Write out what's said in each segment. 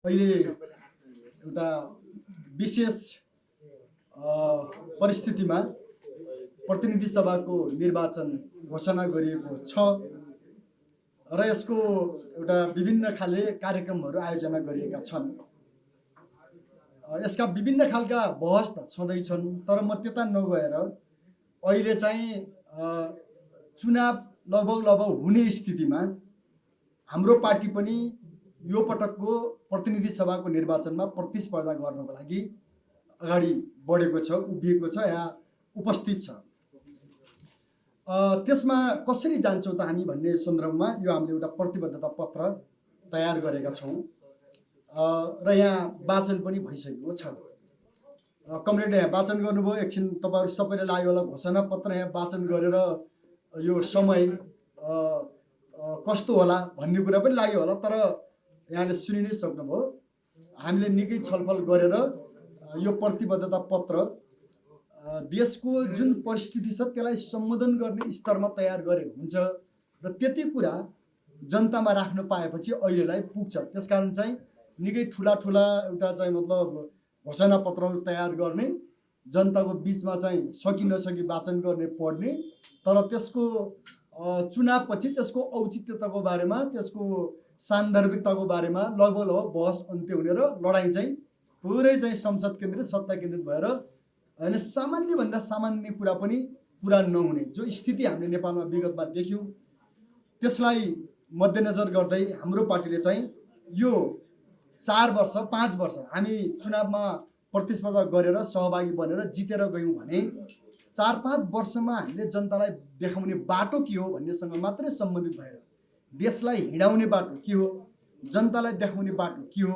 अहिले एउटा विशेष परिस्थितिमा प्रतिनिधि सभाको निर्वाचन घोषणा गरिएको छ र यसको एउटा विभिन्न खाले कार्यक्रमहरू आयोजना गरिएका छन्। यसका विभिन्न खालका बहस त छँदैछन्, तर म त्यता नगएर अहिले चाहिँ चुनाव लगभग हुने स्थितिमा हाम्रो पार्टी पनि यो पटकको प्रतिनिधि सभाको निर्वाचनमा प्रतिस्पर्धा गर्नको लागि अगाडि बढेको छ, उभिएको छ, यहाँ उपस्थित छ। त्यसमा कसरी जान्छौँ त हामी भन्ने सन्दर्भमा यो हामीले एउटा प्रतिबद्धता पत्र तयार गरेका छौँ र यहाँ वाचन पनि भइसकेको छ। कमरेड यहाँ वाचन गर्नुभयो, एकछिन तपाईँहरू सबैले लाग्यो होला घोषणा पत्र यहाँ वाचन गरेर यो समय कस्तो होला भन्ने कुरा पनि लाग्यो होला, तर यहाँले सुनि नै सक्नुभयो। हामीले निकै छलफल गरेर यो प्रतिबद्धता पत्र देशको जुन परिस्थिति छ त्यसलाई सम्बोधन गर्ने स्तरमा तयार गरे हुन्छ र त्यति कुरा जनतामा राख्न पाएपछि अहिलेलाई पुग्छ। त्यसकारण चाहिँ निकै ठुला एउटा चाहिँ मतलब घोषणा पत्रहरू तयार गर्ने, जनताको बिचमा चाहिँ सकि नसकी वाचन गर्ने, पढ्ने, तर त्यसको चुनावपछि त्यसको औचित्यताको बारेमा, त्यसको सान्दर्भिकताको बारेमा लगभग बहस अन्त्य हुने र लडाइँ चाहिँ पुरै चाहिँ संसद केन्द्रित, सत्ता केन्द्रित भएर होइन सामान्यभन्दा सामान्य कुरा पनि पुरा नहुने जो स्थिति हामीले नेपालमा विगतमा देख्यौँ, त्यसलाई मध्यनजर गर्दै हाम्रो पार्टीले चाहिँ यो 4 वर्ष 5 वर्ष हामी चुनावमा प्रतिस्पर्धा गरेर सहभागी बनेर जितेर गयौँ भने 4-5 वर्षमा हामीले जनतालाई देखाउने बाटो के हो भन्नेसँग मात्रै सम्बन्धित भएर देशलाई हिँडाउने बाटो के हो, जनतालाई देखाउने बाटो के हो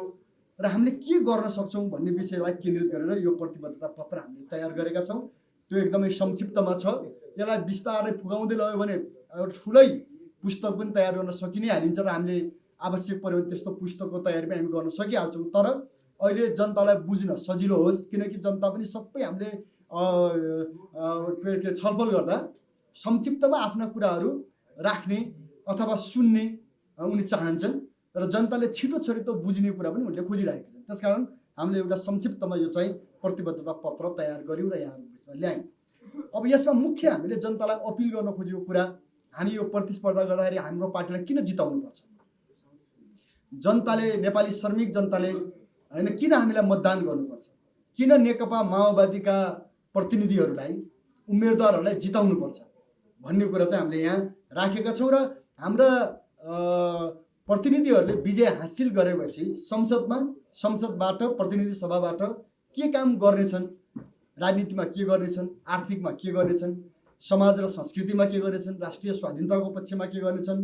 र हामीले के गर्न सक्छौँ भन्ने विषयलाई केन्द्रित गरेर यो प्रतिबद्धता पत्र हामीले तयार गरेका छौँ। त्यो एकदमै संक्षिप्तमा छ। यसलाई बिस्तारै फुगाउँदै लग्यो भने एउटा ठुलै पुस्तक पनि तयार गर्न सकि नै हालिन्छ र हामीले आवश्यक पऱ्यो भने त्यस्तो पुस्तकको तयारी पनि हामी गर्न सकिहाल्छौँ। तर अहिले जनतालाई बुझ्न सजिलो होस्, किनकि जनता पनि सबै हामीले छलफल गर्दा संक्षिप्तमा आफ्ना कुराहरू राख्ने अथवा सुन्ने उनी चाहन्छन् र जनताले छिटो बुझ्ने कुरा पनि उनले खोजिरहेका छन्। त्यसकारण हामीले एउटा संक्षिप्तमा यो चाहिँ प्रतिबद्धता पत्र तयार गऱ्यौँ र यहाँको बिचमा ल्यायौँ। अब यसमा मुख्य हामीले जनतालाई अपिल गर्न खोजेको कुरा, हामी यो प्रतिस्पर्धा गर्दाखेरि हाम्रो पार्टीलाई किन जिताउनुपर्छ, जनताले, नेपाली श्रमिक जनताले होइन किन हामीलाई मतदान गर्नुपर्छ, किन नेकपा माओवादीका प्रतिनिधिहरूलाई, उम्मेदवारहरूलाई जिताउनुपर्छ भन्ने कुरा चाहिँ हामीले यहाँ राखेका छौँ। र हाम्रा प्रतिनिधिहरूले विजय हासिल गरेपछि संसदबाट, प्रतिनिधि सभाबाट के काम गर्नेछन्, राजनीतिमा के गर्नेछन्, आर्थिकमा के गर्नेछन्, समाज र संस्कृतिमा के गर्नेछन्, राष्ट्रिय स्वाधीनताको पक्षमा के गर्नेछन्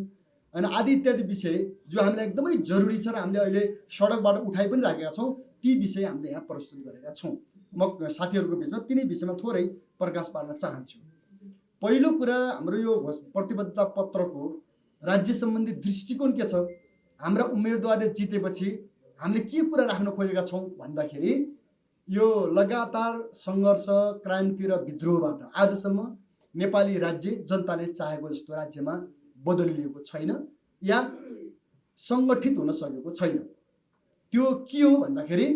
होइन आदि इत्यादि विषय जो हामीलाई एकदमै जरुरी छ र हामीले अहिले सडकबाट उठाइ पनि राखेका छौँ, ती विषय हामीले यहाँ प्रस्तुत गरेका छौँ। म साथीहरूको बिचमा तिनै विषयमा थोरै प्रकाश पार्न चाहन्छु। पहिलो कुरा, हाम्रो यो प्रतिबद्धता पत्रको राज्य सम्बन्धी दृष्टिकोण के छ, हाम्रा उम्मेदवारले जितेपछि हामीले के कुरा राख्न खोजेका छौँ भन्दाखेरि यो लगातार सङ्घर्ष, क्रान्ति र विद्रोहबाट आजसम्म नेपाली राज्य जनताले चाहेको जस्तो राज्यमा बदलिएको छैन या सङ्गठित हुन सकेको छैन। त्यो के हो भन्दाखेरि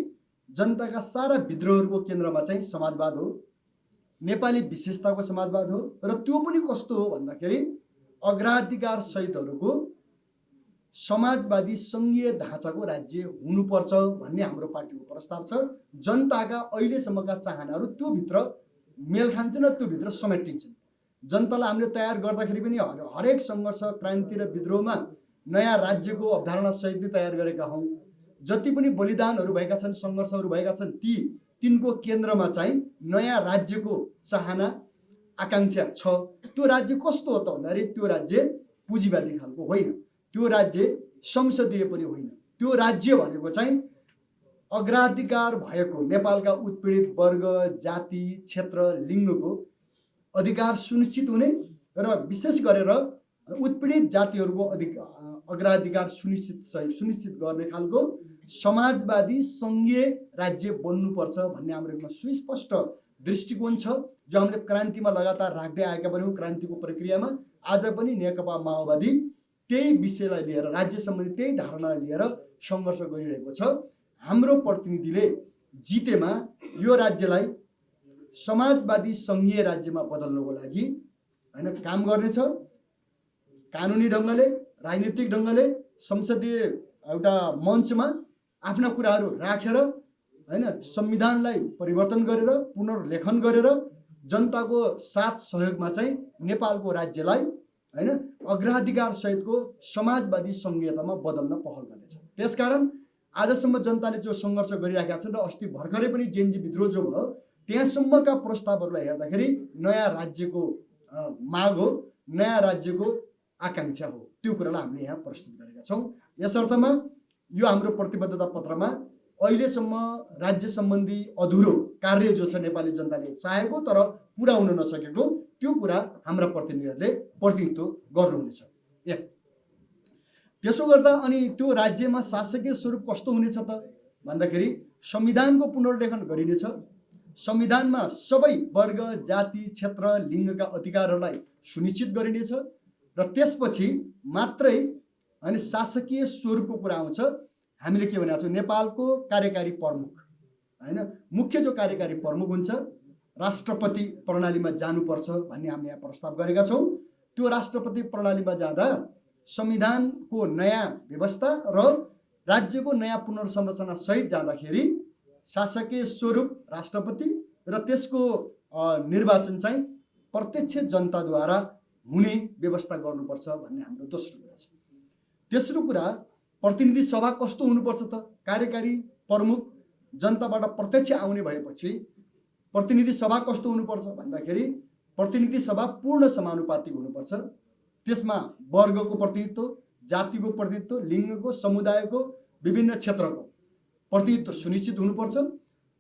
जनताका सारा विद्रोहहरूको केन्द्रमा चाहिँ समाजवाद हो, नेपाली विशेषताको समाजवाद हो र त्यो पनि कस्तो हो भन्दाखेरि अग्राधिकार सहितहरूको समाजवादी सङ्घीय ढाँचाको राज्य हुनुपर्छ भन्ने हाम्रो पार्टीको प्रस्ताव छ। जनताका अहिलेसम्मका चाहनाहरू त्योभित्र मेल खान्छन् र त्योभित्र समेटिन्छन्। जनतालाई हामीले तयार गर्दाखेरि पनि हरेक सङ्घर्ष, क्रान्ति र विद्रोहमा नयाँ राज्यको अवधारणा सहित तयार गरेका हौँ। जति पनि बलिदानहरू भएका छन्, सङ्घर्षहरू भएका छन्, तिनको केन्द्रमा चाहिँ नयाँ राज्यको चाहना, आकाङ्क्षा छ। त्यो राज्य कस्तो हो त भन्दाखेरि त्यो राज्य पुँजीवादी खालको होइन, त्यो राज्य संसदीय पनि होइन। त्यो राज्य भनेको चाहिँ अग्राधिकार भएको नेपालका उत्पीडित वर्ग, जाति, क्षेत्र, लिङ्गको अधिकार सुनिश्चित हुने र विशेष गरेर उत्पीडित जातिहरूको अग्राधिकार सुनिश्चित गर्ने खालको समाजवादी सङ्घीय राज्य बन्नुपर्छ भन्ने हाम्रो एकदम सुस्पष्ट दृष्टिकोण छ, जो हामीले क्रान्तिमा लगातार राख्दै आएका पनि क्रान्तिको प्रक्रियामा आज पनि नेकपा माओवादी त्यही विषयलाई लिएर, राज्य सम्बन्धी त्यही धारणालाई लिएर सङ्घर्ष गरिरहेको छ हाम्रो प्रतिनिधिले जितेमा यो राज्यलाई समाजवादी सङ्घीय राज्यमा बदल्नको लागि हैन काम गर्नेछ। कानुनी ढङ्गले, राजनीतिक ढङ्गले, संसदीय एउटा मञ्चमा आफ्ना कुराहरू राखेर हैन संविधानलाई परिवर्तन गरेर पुनर्लेखन गरेर जनताको साथ सहयोगमा चाहिँ नेपालको राज्यलाई हैन अग्राधिकार सहितको समाजवादी सङ्घीयतामा बदल्न पहल गर्नेछ। त्यसकारण आजसम्म जनताले जो सङ्घर्ष गरिराखेका छन् र अस्ति भर्खरै पनि जेनजी विद्रोह जो भयो त्यहाँसम्मका प्रस्तावहरूलाई हेर्दाखेरि नयाँ राज्यको माग हो, नयाँ राज्यको आकाङ्क्षा हो। त्यो कुरालाई हामीले यहाँ प्रस्तुत गरेका छौँ। यस अर्थमा यो हाम्रो प्रतिबद्धता पत्रमा अहिलेसम्म राज्य सम्बन्धी अधुरो कार्य जो छ नेपाली जनताले चाहेको तर पुरा हुन नसकेको त्यो कुरा हाम्रा प्रतिनिधिहरूले प्रतिनिधित्व गर्नुहुनेछ। एक त्यसो गर्दा अनि त्यो राज्यमा शासकीय स्वरूप कस्तो हुनेछ त भन्दाखेरि संविधानको पुनर्लेखन गरिनेछ। संविधानमा सबै वर्ग, जाति, क्षेत्र, लिङ्गका अधिकारहरूलाई सुनिश्चित गरिनेछ र त्यसपछि मात्रै अनि शासकीय स्वरूपको कुरा आउँछ। हामीले के भनेको छौँ, नेपालको कार्यकारी प्रमुख हैन मुख्य जो कार्यकारी प्रमुख हुन्छ राष्ट्रपति प्रणालीमा जानुपर्छ भन्ने हामीले यहाँ प्रस्ताव गरेका छौँ। त्यो राष्ट्रपति प्रणालीमा जाँदा संविधानको नयाँ व्यवस्था र राज्यको नयाँ पुनर्संरचना सहित जाँदाखेरि शासकीय स्वरूप राष्ट्रपति र त्यसको निर्वाचन चाहिँ प्रत्यक्ष जनताद्वारा हुने व्यवस्था गर्नुपर्छ भन्ने हाम्रो दोस्रो कुरा छ। तेस्रो कुरा प्रतिनिधि सभा कस्तो हुनुपर्छ त? कार्यकारी प्रमुख जनताबाट प्रत्यक्ष आउने भएपछि प्रतिनिधि सभा कस्तो हुनुपर्छ भन्दाखेरि प्रतिनिधि सभा पूर्ण समानुपातिक हुनुपर्छ। त्यसमा वर्गको प्रतिनिधित्व, जातिको प्रतिनिधित्व, लिङ्गको, समुदायको, विभिन्न क्षेत्रको प्रतिनिधित्व सुनिश्चित हुनुपर्छ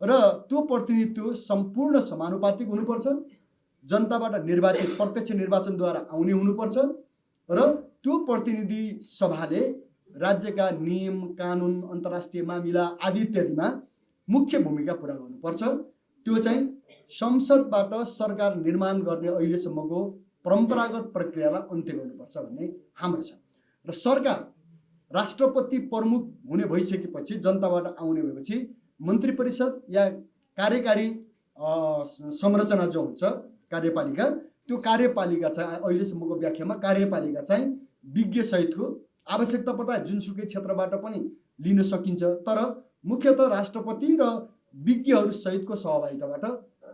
र त्यो प्रतिनिधित्व सम्पूर्ण समानुपातिक हुनुपर्छ। जनताबाट निर्वाचित प्रत्यक्ष निर्वाचनद्वारा आउने हुनुपर्छ र त्यो प्रतिनिधि सभाले राज्यका नियम, कानुन, अन्तर्राष्ट्रिय मामिला आदि इत्यादिमा मुख्य भूमिका पुरा गर्नुपर्छ। त्यो चाहिँ संसदबाट सरकार निर्माण गर्ने अहिलेसम्मको परम्परागत प्रक्रियालाई अन्त्य गर्नुपर्छ भन्ने हाम्रो छ। र सरकार राष्ट्रपति प्रमुख हुने भइसकेपछि जनताबाट आउने भएपछि मन्त्री परिषद या कार्यकारी संरचना जो हुन्छ कार्यपालिका, त्यो कार्यपालिका चाहिँ अहिलेसम्मको व्याख्यामा कार्यपालिका चाहिँ विज्ञ सहितको आवश्यकता पर्दा जुनसुकै क्षेत्रबाट पनि लिन सकिन्छ तर मुख्यतः राष्ट्रपति र विज्ञहरू सहितको सहभागिताबाट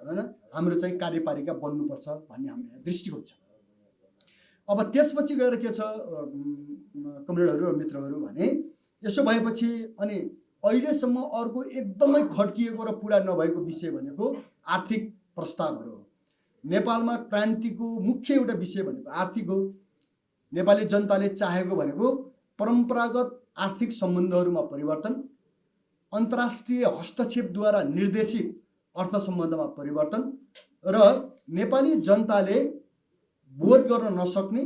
हैन हाम्रो चाहिँ कार्यपालिका बन्नुपर्छ भन्ने हाम्रो यहाँ दृष्टिकोण छ। अब त्यसपछि गएर के छ कमरेडहरू र मित्रहरू भने यसो भएपछि अनि अहिलेसम्म अर्को एकदमै खड्किएको र पुरा नभएको विषय भनेको आर्थिक प्रस्तावहरू हो। नेपालमा क्रान्तिको मुख्य एउटा विषय भनेको आर्थिक हो। नेपाली जनताले चाहेको भनेको परम्परागत आर्थिक सम्बन्धहरूमा परिवर्तन, अन्तर्राष्ट्रिय हस्तक्षेपद्वारा निर्देशित अर्थ सम्बन्धमा परिवर्तन र नेपाली जनताले बोध गर्न नसक्ने,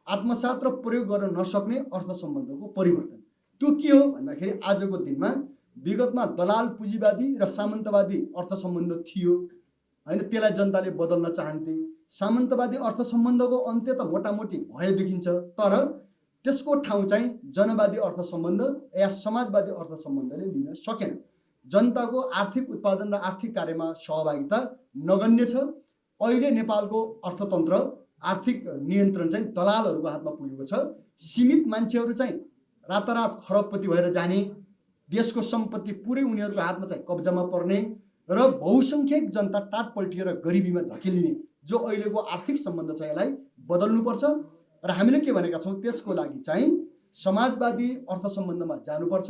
आत्मसात र प्रयोग गर्न नसक्ने अर्थ सम्बन्धको परिवर्तन। त्यो के हो भन्दाखेरि आजको दिनमा विगतमा दलाल पुँजीवादी र सामन्तवादी अर्थ सम्बन्ध थियो हैन, त्यसलाई जनताले बदल्न चाहन्थे। सामन्तवादी अर्थ सम्बन्धको अन्त्य त मोटामोटी भए देखिन्छ तर त्यसको ठाउँ चाहिँ जनवादी अर्थ सम्बन्ध या समाजवादी अर्थ सम्बन्धले लिन सकेन। जनताको आर्थिक उत्पादन र आर्थिक कार्यमा सहभागिता नगण्य छ। अहिले नेपालको अर्थतन्त्र आर्थिक नियन्त्रण चाहिँ दलालहरूको हातमा पुगेको छ। सीमित मान्छेहरू चाहिँ रातारात खरबपति भएर जाने, देशको सम्पत्ति पुरै उनीहरूको हातमा चाहिँ कब्जामा पर्ने र बहुसङ्ख्यक जनता टाट पल्टिएर गरिबीमा धकेलिने जो अहिलेको आर्थिक सम्बन्ध छ यसलाई बदल्नुपर्छ। र हामीले के भनेका छौँ, त्यसको लागि चाहिँ समाजवादी अर्थ सम्बन्धमा जानुपर्छ,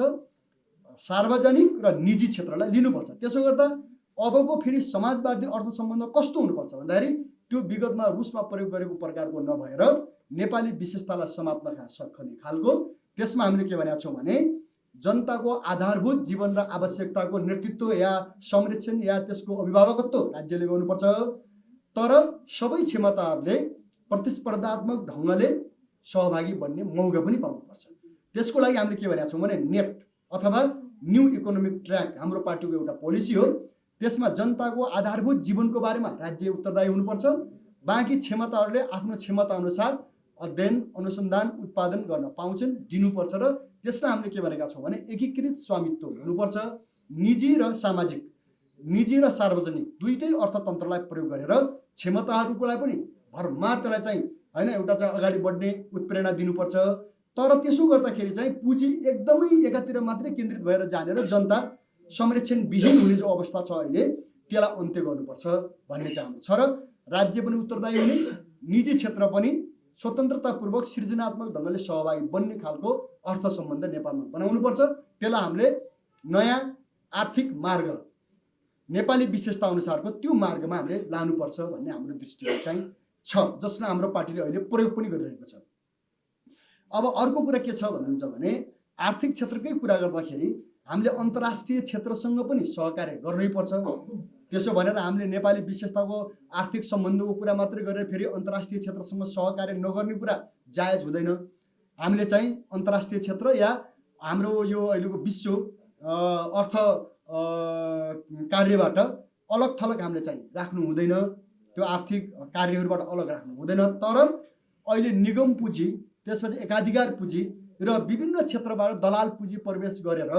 सार्वजनिक र निजी क्षेत्रलाई लिनुपर्छ। त्यसो गर्दा अबको फेरि समाजवादी अर्थ सम्बन्ध कस्तो हुनुपर्छ भन्दाखेरि त्यो विगतमा रुसमा प्रयोग गरेको प्रकारको नभएर नेपाली विशेषतालाई समात्न सक्ने खालको, त्यसमा हामीले के भनेका छौँ भने जनताको आधारभूत जीवन र आवश्यकताको नेतृत्व या संरक्षण या त्यसको अभिभावकत्व राज्यले गर्नुपर्छ तर सबै क्षमताहरूले प्रतिस्पर्धात्मक ढङ्गले सहभागी बन्ने मौका पनि पाउनुपर्छ। त्यसको लागि हामीले के भनेका छौँ भने नेट अथवा न्यू इकोनोमिक ट्र्याक हाम्रो पार्टीको एउटा पोलिसी हो। त्यसमा जनताको आधारभूत जीवनको बारेमा राज्य उत्तरदायी हुनुपर्छ। बाँकी क्षमताहरूले आफ्नो क्षमता अनुसार अध्ययन, अनुसन्धान, उत्पादन गर्न पाउँछन्, दिनुपर्छ र त्यसलाई हामीले के भनेका छौँ भने एकीकृत स्वामित्व हुनुपर्छ। निजी र सामाजिक, निजी र सार्वजनिक दुईटै अर्थतन्त्रलाई प्रयोग गरेर क्षमताहरूलाई पनि भरमार त्यसलाई चाहिँ होइन एउटा चाहिँ अगाडि बढ्ने उत्प्रेरणा दिनुपर्छ। तर त्यसो गर्दाखेरि चाहिँ पुँजी एकदमै एकातिर मात्रै केन्द्रित भएर जाने र जनता संरक्षणविहीन हुने जो अवस्था छ अहिले त्यसलाई अन्त्य गर्नुपर्छ भन्ने चाहिँ हाम्रो छ। र राज्य पनि उत्तरदायी हुने, निजी क्षेत्र पनि स्वतन्त्रतापूर्वक सृजनात्मक ढङ्गले सहभागी बन्ने खालको अर्थ सम्बन्ध नेपालमा बनाउनुपर्छ। त्यसलाई हामीले नयाँ आर्थिक मार्ग नेपाली विशेषता अनुसारको त्यो मार्गमा हामीले लानुपर्छ भन्ने हाम्रो दृष्टिकोण चाहिँ छ, जसलाई हाम्रो पार्टीले अहिले प्रयोग पनि गरिरहेको छ। अब अर्को कुरा के छ भन्नुहुन्छ भने आर्थिक क्षेत्रकै कुरा गर्दाखेरि हामीले अन्तर्राष्ट्रिय क्षेत्रसँग पनि सहकार्य गर्नैपर्छ। त्यसो भनेर हामीले नेपाली विशेषताको आर्थिक सम्बन्धको कुरा मात्रै गरेर फेरि अन्तर्राष्ट्रिय क्षेत्रसँग सहकार्य नगर्ने कुरा जायज हुँदैन। हामीले चाहिँ अन्तर्राष्ट्रिय क्षेत्र या हाम्रो यो अहिलेको विश्व अर्थ कार्यबाट अलग थलग हामीले चाहिँ राख्नु हुँदैन, त्यो आर्थिक कार्यहरूबाट अलग राख्नु हुँदैन। तर अहिले निगम पुँजी, त्यसपछि एकाधिकार पुँजी र विभिन्न क्षेत्रबाट दलाल पुँजी प्रवेश गरेर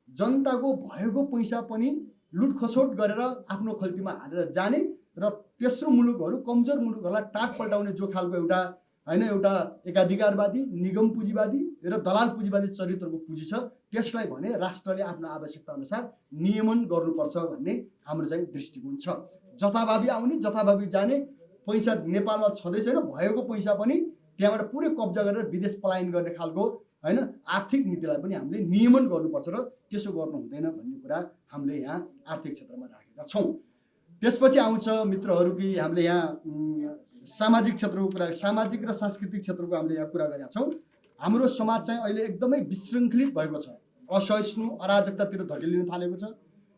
जनताको भएको पैसा पनि लुटखसोट गरेर आफ्नो खल्तीमा हालेर जाने र तेस्रो मुलुकहरू, कमजोर मुलुकहरूलाई टाट पल्टाउने जो खालको एउटा होइन एउटा एकाधिकारवादी, निगम पुँजीवादी र दलाल पुँजीवादी चरित्रको पुँजी छ, त्यसलाई भने राष्ट्रले आफ्नो आवश्यकता अनुसार नियमन गर्नुपर्छ भन्ने हाम्रो चाहिँ दृष्टिकोण छ। जथाभावी आउने, जथाभावी जाने, पैसा नेपालमा छँदै छैन, भएको पैसा पनि त्यहाँबाट पुरै कब्जा गरेर विदेश पलायन गर्ने खालको होइन आर्थिक नीतिलाई पनि हामीले नियमन गर्नुपर्छ र त्यसो गर्नु हुँदैन भन्ने कुरा हामीले यहाँ आर्थिक क्षेत्रमा राखेका छौँ। त्यसपछि आउँछ मित्रहरू कि हामीले यहाँ सामाजिक क्षेत्रको कुरा, सामाजिक र सांस्कृतिक क्षेत्रको हामीले यहाँ कुरा गरेका छौँ। हाम्रो समाज चाहिँ अहिले एकदमै विशृङ्खलित भएको छ, असहिष्णु अराजकतातिर धकेलिन थालेको छ।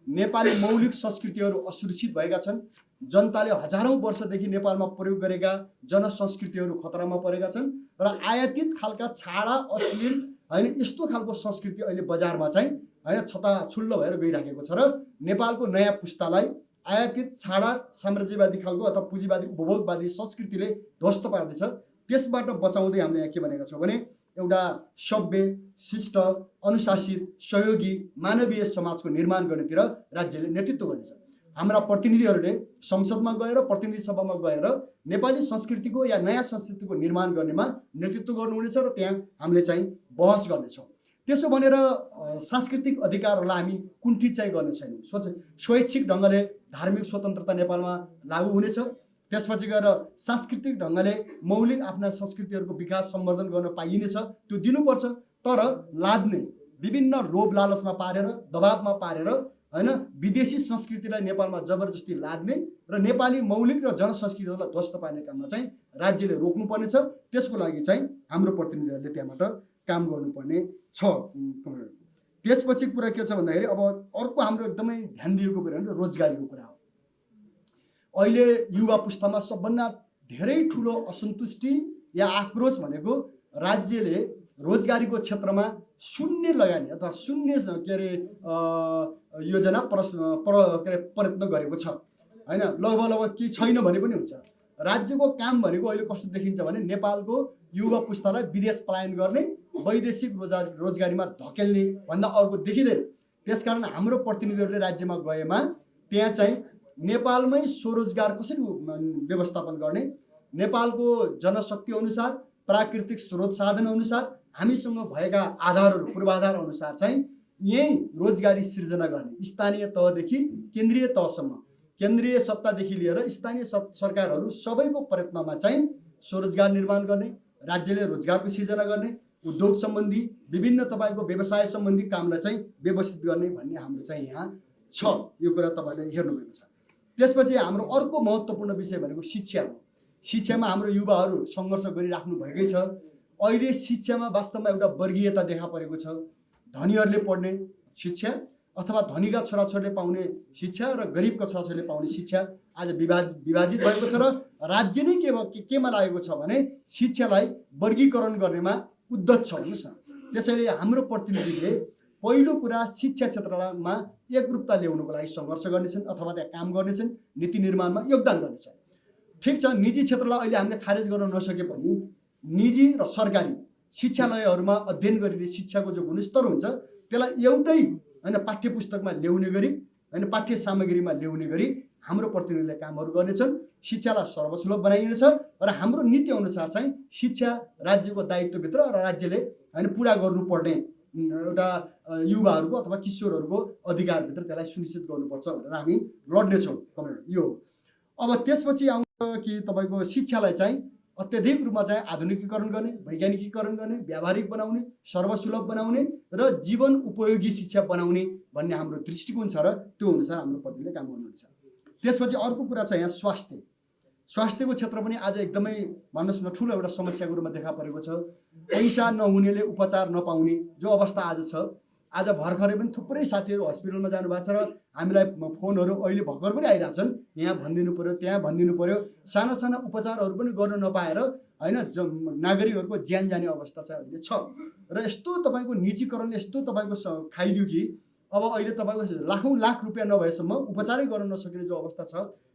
नेपाली मौलिक संस्कृतिहरू असुरक्षित भएका छन्। जनताले हजारौँ वर्षदेखि नेपालमा प्रयोग गरेका जनसंस्कृतिहरू खतरामा परेका छन् र आयातित खालका छाडा अश्लील होइन यस्तो खालको संस्कृति अहिले बजारमा चाहिँ होइन छताछुल्लो भएर गइराखेको छ र नेपालको नयाँ पुस्तालाई आयातित छाडा साम्राज्यवादी खालको अथवा पुँजीवादी उपभोगवादी संस्कृतिले ध्वस्त पार्दैछ। त्यसबाट बचाउँदै हामीले यहाँ के भनेका छौँ भने एउटा सभ्य, शिष्ट, अनुशासित, सहयोगी, मानवीय समाजको निर्माण गर्नेतिर राज्यले नेतृत्व गर्नेछ। हाम्रा प्रतिनिधिहरूले संसदमा गएर, प्रतिनिधि सभामा गएर नेपाली संस्कृतिको या नयाँ संस्कृतिको निर्माण गर्नेमा नेतृत्व गर्नुहुनेछ र त्यहाँ हामीले चाहिँ बहस गर्नेछौँ। त्यसो भनेर सांस्कृतिक अधिकारहरूलाई हामी कुण्ठित चाहिँ गर्ने छैनौँ। स्वैच्छिक ढङ्गले धार्मिक स्वतन्त्रता नेपालमा लागू हुनेछ। त्यसपछि गएर सांस्कृतिक ढङ्गले मौलिक आफ्ना संस्कृतिहरूको विकास सम्वर्धन गर्न पाइनेछ, त्यो दिनुपर्छ। तर लाद्ने, विभिन्न लोभ लालचमा पारेर, दबावमा पारेर होइन विदेशी संस्कृतिलाई नेपालमा जबरजस्ती लाद्ने र नेपाली मौलिक र जनसंस्कृतिहरूलाई ध्वस्त पार्ने काममा चाहिँ राज्यले रोक्नुपर्नेछ। त्यसको लागि चाहिँ हाम्रो प्रतिनिधिहरूले त्यहाँबाट काम गर्नुपर्ने छ। त्यसपछि कुरा के छ भन्दाखेरि अब अर्को हाम्रो एकदमै ध्यान दिएको कुरा भने रोजगारीको कुरा हो। अहिले युवा पुस्तामा सबभन्दा धेरै ठुलो असन्तुष्टि या आक्रोश भनेको राज्यले रोजगारीको क्षेत्रमा शून्य लगानी अथवा शून्य के अरे योजना प्रयत्न गरेको छ होइन। लगभग केही छैन भने पनि हुन्छ। राज्यको काम भनेको अहिले कस्तो देखिन्छ भने नेपालको युवा पुस्तालाई विदेश पलायन गर्ने, वैदेशिक रोजगारीमा धकेल्ने भन्दा अर्को देखिँदैन। त्यसकारण हाम्रो प्रतिनिधिहरूले राज्यमा गएमा त्यहाँ चाहिँ नेपालमै स्वरोजगार कसरी व्यवस्थापन गर्ने, नेपालको जनशक्ति अनुसार, प्राकृतिक स्रोत साधन अनुसार, हामीसँग भएका आधारहरू पूर्वाधार अनुसार चाहिँ यही रोजगारी सृजना गर्ने, स्थानीय तहदेखि केन्द्रीय तहसम्म, केन्द्रीय सत्तादेखि लिएर स्थानीय सरकारहरू सबैको प्रयत्नमा चाहिँ स्वरोजगार निर्माण गर्ने, राज्यले रोजगारको सृजना गर्ने, उद्योग सम्बन्धी विभिन्न तपाईँको व्यवसाय सम्बन्धी कामलाई चाहिँ व्यवस्थित गर्ने भन्ने हाम्रो चाहिँ यहाँ छ। यो कुरा तपाईँले हेर्नुभएको छ। त्यसपछि हाम्रो अर्को महत्त्वपूर्ण विषय भनेको शिक्षा हो। शिक्षामा हाम्रो युवाहरू सङ्घर्ष गरिराख्नु भएकै छ। अहिले शिक्षामा वास्तवमा एउटा वर्गीयता देखा परेको छ। धनीहरूले पढ्ने शिक्षा अथवा धनीका छोराछोरीले पाउने शिक्षा र गरिबका छोराछोरीले पाउने शिक्षा आज विभाजित भएको छ र राज्य नै केमा लागेको छ भने शिक्षालाई वर्गीकरण गर्नेमा उद्धत छ भन्नुहोस् न। त्यसैले हाम्रो प्रतिनिधिले पहिलो कुरा शिक्षा क्षेत्रमा एकरूपता ल्याउनुको लागि सङ्घर्ष गर्नेछन् अथवा त्यहाँ काम गर्नेछन्, नीति निर्माणमा योगदान गर्नेछन्। ठिक छ, निजी क्षेत्रलाई अहिले हामीले खारेज गर्न नसके पनि निजी र सरकारी शिक्षालयहरूमा अध्ययन गरिने शिक्षाको जो गुणस्तर हुन्छ त्यसलाई एउटै हैन पाठ्यपुस्तकमा ल्याउने गरी हैन पाठ्य सामग्रीमा ल्याउने गरी हाम्रो प्रतिनिधिले कामहरू गर्नेछन्। शिक्षालाई सर्वसुलभ बनाइनेछ र हाम्रो नीति अनुसार चाहिँ शिक्षा राज्यको दायित्वभित्र र राज्यले हैन पुरा गर्नुपर्ने एउटा युवाहरूको अथवा किशोरहरूको अधिकारभित्र त्यसलाई सुनिश्चित गर्नुपर्छ भनेर हामी लड्नेछौँ कमरेड। यो अब त्यसपछि आउँछ कि तपाईँको शिक्षालाई चाहिँ अत्यधिक रूपमा चाहिँ आधुनिकीकरण गर्ने, वैज्ञानिकीकरण गर्ने, व्यावहारिक बनाउने, सर्वसुलभ बनाउने र जीवन उपयोगी शिक्षा बनाउने भन्ने हाम्रो दृष्टिकोण छ र त्यो अनुसार हाम्रो प्रतिनिधिले काम गर्नुहुन्छ। त्यसपछि अर्को कुरा छ यहाँ स्वास्थ्यको क्षेत्र पनि आज एकदमै भन्नुहोस् न ठुलो एउटा समस्याको रूपमा देखा परेको छ। पैसा नहुनेले उपचार नपाउने जो अवस्था आज छ। आज भर्खरै पनि थुप्रै साथीहरू हस्पिटलमा जानुभएको छ र हामीलाई फोनहरू अहिले भर्खर पनि आइरहेछन्, यहाँ भनिदिनु पर्यो त्यहाँ भनिदिनु पर्यो, साना साना उपचारहरू पनि गर्न नपाएर हैन नागरिकहरूको ज्यान जाने अवस्था चाहिँ अहिले छ। र यस्तो तपाईँको निजीकरण यस्तो तपाईँको खाइदियो कि अब अहिले तपाईँको लाखौँ लाख रुपियाँ नभएसम्म उपचारै गर्न नसकिने जो अवस्था छ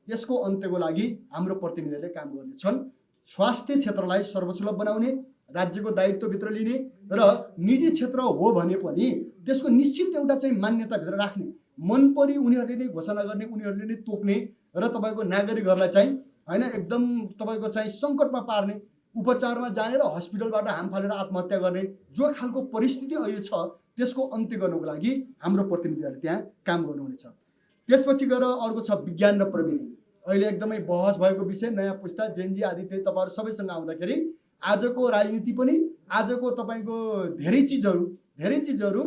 यसको अन्त्यको लागि हाम्रो प्रतिनिधिहरूले काम गर्नेछन्। स्वास्थ्य क्षेत्रलाई सर्वसुलभ बनाउने, राज्यको दायित्वभित्र लिने र निजी क्षेत्र हो भने पनि त्यसको निश्चित एउटा चाहिँ मान्यताभित्र राख्ने, मन परी उनीहरूले नै घोषणा गर्ने, उनीहरूले नै तोक्ने र तपाईँको नागरिकहरूलाई चाहिँ हैन एकदम तपाईँको चाहिँ सङ्कटमा पार्ने, उपचारमा जाने र हस्पिटलबाट हाम फालेर आत्महत्या गर्ने जो खालको परिस्थिति अहिले छ त्यसको अन्त्य गर्नको लागि हाम्रो प्रतिनिधिहरूले त्यहाँ काम गर्नुहुनेछ। त्यसपछि गएर अर्को छ विज्ञान र प्रविधि। अहिले एकदमै बहस भएको विषय, नयाँ पुस्ता जेनजी आदि तपाईँहरू सबैसँग आउँदाखेरि आजको राजनीति पनि आजको तपाईँको धेरै चिजहरू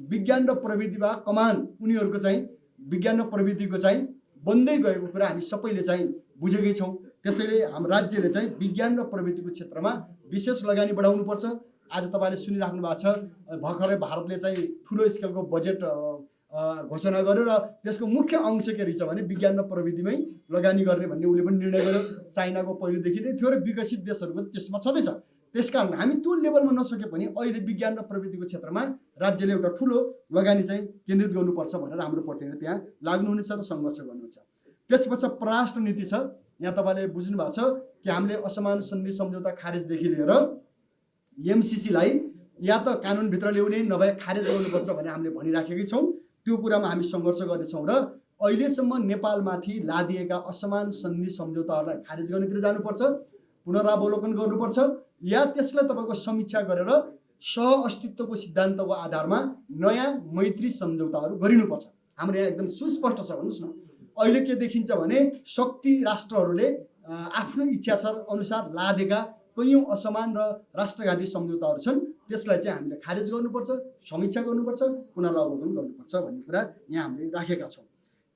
विज्ञान र प्रविधिमा कमान उनीहरूको चाहिँ विज्ञान र प्रविधिको चाहिँ बन्दै गएको कुरा हामी सबैले चाहिँ बुझेकै छौँ। त्यसैले हाम्रो राज्यले चाहिँ विज्ञान र प्रविधिको क्षेत्रमा विशेष लगानी बढाउनुपर्छ। आज तपाईँले सुनिराख्नु भएको छ भर्खरै भारतले चाहिँ ठुलो स्केलको बजेट घोषणा गर्यो र त्यसको मुख्य अंश के रहेछ भने विज्ञान र प्रविधिमै लगानी गर्ने भन्ने उसले पनि निर्णय गर्यो। चाइनाको पहिलेदेखि नै थियो र विकसित देशहरूको त्यसमा छँदैछ। त्यसकारण हामी त्यो लेभलमा नसके पनि अहिले विज्ञान र प्रविधिको क्षेत्रमा राज्यले एउटा ठुलो लगानी चाहिँ केन्द्रित गर्नुपर्छ भनेर हाम्रो प्रतिनिधि त्यहाँ लाग्नुहुनेछ र सङ्घर्ष गर्नुहुन्छ। त्यसपछि परराष्ट्र नीति छ। यहाँ तपाईँले बुझ्नु भएको छ कि हामीले असमान सन्धि सम्झौता खारेजदेखि लिएर एमसिसीलाई या त कानुनभित्र ल्याउने नभए खारेज गर्नुपर्छ भनेर हामीले भनिराखेकै छौँ। त्यो कुरामा हामी सङ्घर्ष गर्नेछौँ र अहिलेसम्म नेपालमाथि लादिएका असमान सन्धि सम्झौताहरूलाई खारेज गर्नेतिर जानुपर्छ, पुनरावलोकन गर्नुपर्छ या त्यसलाई तपाईँको समीक्षा गरेर सह अस्तित्वको सिद्धान्तको आधारमा नयाँ मैत्री सम्झौताहरू गरिनुपर्छ। हाम्रो यहाँ एकदम सुस्पष्ट छ। भन्नुहोस् न अहिले के देखिन्छ भने शक्ति राष्ट्रहरूले आफ्नो इच्छा अनुसार लादेका कैयौँ असमान र राष्ट्रघाती सम्झौताहरू छन्। त्यसलाई चाहिँ हामीले खारेज गर्नुपर्छ, समीक्षा गर्नुपर्छ, पुनरावलोकन गर्नुपर्छ भन्ने कुरा यहाँ हामीले राखेका छौँ।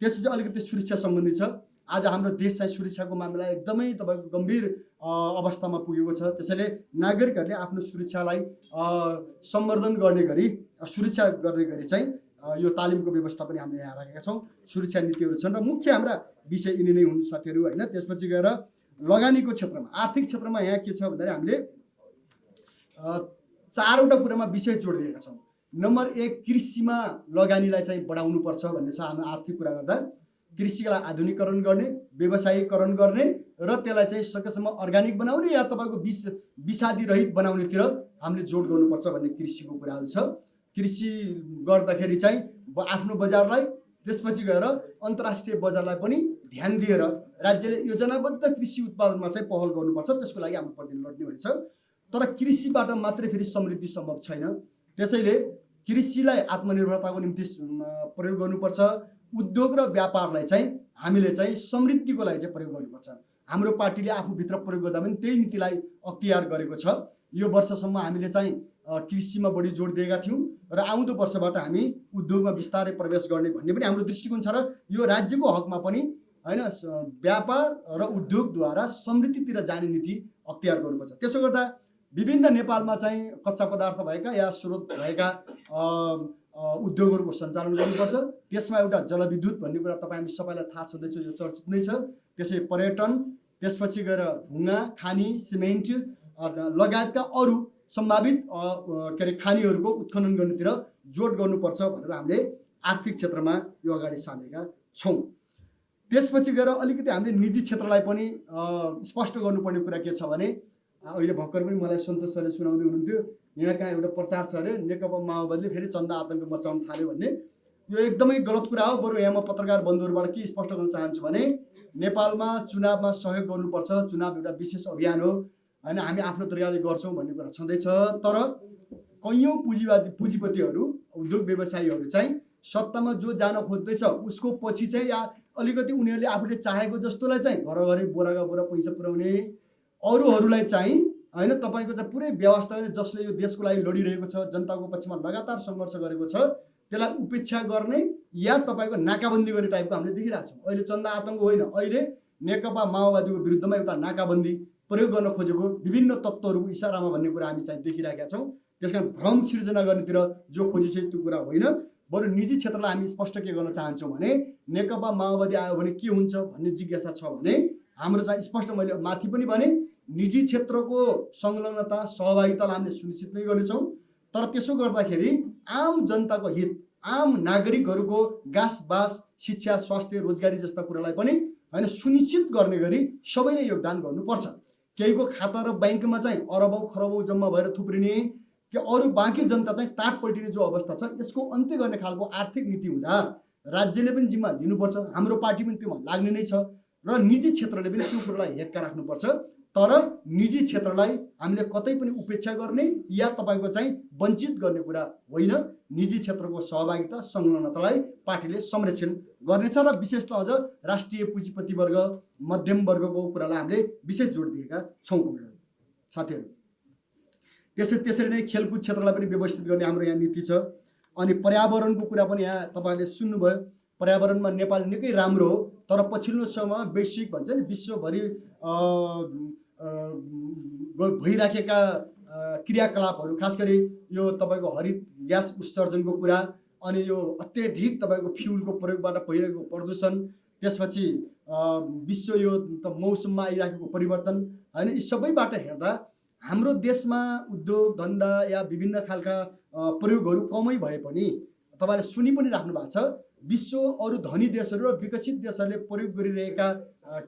त्यसपछि अलिकति सुरक्षा सम्बन्धी छ। आज हाम्रो देश चाहिँ सुरक्षाको मामला एकदमै तपाईँको गम्भीर अवस्थामा पुगेको छ। त्यसैले नागरिकहरूले आफ्नो सुरक्षालाई सम्वर्धन गर्ने गरी सुरक्षा गर्ने गरी चाहिँ यो तालिमको व्यवस्था पनि हामीले यहाँ राखेका छौँ। सुरक्षा नीतिहरू छन् र मुख्य हाम्रा विषय यिनी नै हुन् साथीहरू होइन। त्यसपछि गएर लगानीको क्षेत्रमा आर्थिक क्षेत्रमा यहाँ के छ भन्दाखेरि हामीले चारवटा कुरामा विशेष जोड दिएका छौँ। नम्बर 1 कृषिमा लगानीलाई चाहिँ बढाउनुपर्छ भन्ने छ। हामी आर्थिक कुरा गर्दा कृषिलाई आधुनिकीकरण गर्ने, व्यवसायीकरण गर्ने र त्यसलाई चाहिँ सकेसम्म अर्ग्यानिक बनाउने या तपाईँको विषादी रहित बनाउनेतिर हामीले जोड गर्नुपर्छ भन्ने कृषिको कुराहरू छ। कृषि गर्दाखेरि चाहिँ आफ्नो बजारलाई त्यसपछि गएर अन्तर्राष्ट्रिय बजारलाई पनि ध्यान दिएर राज्यले योजनाबद्ध कृषि उत्पादनमा चाहिँ पहल गर्नुपर्छ। त्यसको लागि हाम्रो प्रतिनिधि लड्ने भएछ। तर कृषिबाट मात्रै फेरि समृद्धि सम्भव छैन। त्यसैले कृषिलाई आत्मनिर्भरताको निम्ति प्रयोग गर्नुपर्छ। उद्योग र व्यापारलाई चाहिँ हामीले चाहिँ समृद्धिको लागि चाहिँ प्रयोग गर्नुपर्छ। हाम्रो पार्टीले आफूभित्र प्रयोग गर्दा पनि त्यही नीतिलाई अख्तियार गरेको छ। यो वर्षसम्म हामीले चाहिँ कृषिमा बढी जोड दिएका थियौँ र आउँदो वर्षबाट हामी उद्योगमा बिस्तारै प्रवेश गर्ने भन्ने पनि हाम्रो दृष्टिकोण छ र यो राज्यको हकमा पनि हैन व्यापार र उद्योगद्वारा समृद्धितिर जाने नीति अख्तियार गर्नुपर्छ। त्यसो गर्दा विभिन्न नेपालमा चाहिँ कच्चा पदार्थ भएका या स्रोत भएका उद्योगहरूको सञ्चालन गर्नुपर्छ। त्यसमा एउटा जलविद्युत भन्ने कुरा तपाईँ हामी सबैलाई थाहा छँदैछ, यो चर्चित नै छ। त्यसै पर्यटन, त्यसपछि गएर ढुङ्गा, खानी, सिमेन्ट लगायतका अरू सम्भावित के अरे खानीहरूको उत्खनन गर्नेतिर जोड गर्नुपर्छ भनेर हामीले आर्थिक क्षेत्रमा यो अगाडि सारेका छौँ। त्यसपछि गएर अलिकति हामीले निजी क्षेत्रलाई पनि स्पष्ट गर्नुपर्ने कुरा के छ भने अहिले भर्खर पनि मलाई सन्तोष सरले सुनाउँदै हुनुहुन्थ्यो, यहाँ कहाँ एउटा प्रचार छ अरे नेकपा माओवादीले फेरि चन्दा आतङ्क मचाउन थाल्यो भन्ने। यो एकदमै गलत कुरा हो। बरु यहाँ म पत्रकार बन्धुहरूबाट के स्पष्ट गर्न चाहन्छु भने नेपालमा चुनावमा सहयोग गर्नुपर्छ, चुनाव एउटा विशेष अभियान हो होइन, हामी आफ्नो तरिकाले गर्छौँ भन्ने कुरा छँदैछ। तर कैयौँ पुँजीपतिहरू उद्योग व्यवसायीहरू चाहिँ सत्तामा जो जान खोज्दैछ उसको पछि चाहिँ या अलिकति उनीहरूले आफूले चाहेको जस्तोलाई चाहिँ घरघरै बोराका बोरा पैसा पुर्याउने, अरूहरूलाई चाहिँ होइन तपाईँको चाहिँ पुरै व्यवस्था जसले यो देशको लागि लडिरहेको छ, जनताको पक्षमा लगातार सङ्घर्ष गरेको छ त्यसलाई उपेक्षा गर्ने या तपाईँको नाकाबन्दी गर्ने टाइपको हामीले देखिरहेको छौँ। अहिले चन्दा आतङ्क होइन, अहिले नेकपा माओवादीको विरुद्धमा एउटा नाकाबन्दी प्रयोग गर्न खोजेको विभिन्न तत्त्वहरूको इसारामा भन्ने कुरा हामी चाहिँ देखिरहेका छौँ। त्यसकारण भ्रम सिर्जना गर्नेतिर जो खोजी छ त्यो कुरा होइन। बरु निजी क्षेत्रलाई हामी स्पष्ट के गर्न चाहन्छौँ भने नेकपा माओवादी आयो भने के हुन्छ भन्ने जिज्ञासा छ भने हाम्रो चाहिँ स्पष्ट मैले माथि पनि भने निजी क्षेत्रको संलग्नता सहभागितालाई हामीले सुनिश्चित नै गर्नेछौँ। तर त्यसो गर्दाखेरि आम जनताको हित, आम नागरिकहरूको गाँस बास, शिक्षा, स्वास्थ्य, रोजगारी जस्ता कुरालाई पनि होइन सुनिश्चित गर्ने गरी सबैले योगदान गर्नुपर्छ। केहीको खाता र ब्याङ्कमा चाहिँ अरबौँ खरबौँ जम्मा भएर थुप्रिने कि अरू बाँकी जनता चाहिँ टाट पल्टिने जो अवस्था छ यसको अन्त्य गर्ने खालको आर्थिक नीति हुँदा राज्यले पनि जिम्मा लिनुपर्छ। हाम्रो पार्टी पनि त्योमा लाग्ने नै छ र निजी क्षेत्रले पनि त्यो कुरालाई हेक्का राख्नुपर्छ। तर निजी क्षेत्रलाई हामीले कतै पनि उपेक्षा गर्ने या तपाईँको चाहिँ वञ्चित गर्ने कुरा होइन। निजी क्षेत्रको सहभागिता संलग्नतालाई पार्टीले संरक्षण गर्नेछ र विशेषतः अझ राष्ट्रिय पुँजीपति वर्ग, मध्यम वर्गको कुरालाई हामीले विशेष जोड दिएका छौँ साथीहरू। त्यसरी नै खेलकुद क्षेत्रलाई पनि व्यवस्थित गर्ने हाम्रो यहाँ नीति छ। अनि पर्यावरणको कुरा पनि यहाँ तपाईँहरूले सुन्नुभयो। पर्यावरणमा नेपाल निकै राम्रो हो, तर पछिल्लो समयमा वैश्विक भन्छ नि विश्वभरि भइराखेका क्रियाकलापहरू, खास गरी यो तपाईँको हरित ग्यास उत्सर्जनको कुरा, अनि यो अत्यधिक तपाईँको फ्युलको प्रयोगबाट भइरहेको प्रदूषण, त्यसपछि विश्व यो मौसममा आइराखेको परिवर्तन होइन, यी सबैबाट हेर्दा हाम्रो देशमा उद्योग धन्दा या विभिन्न खालका प्रयोगहरू कमै भए पनि तपाईँले सुनि पनि राख्नु भएको छ विश्व अरू धनी देशहरू र विकसित देशहरूले प्रयोग गरिरहेका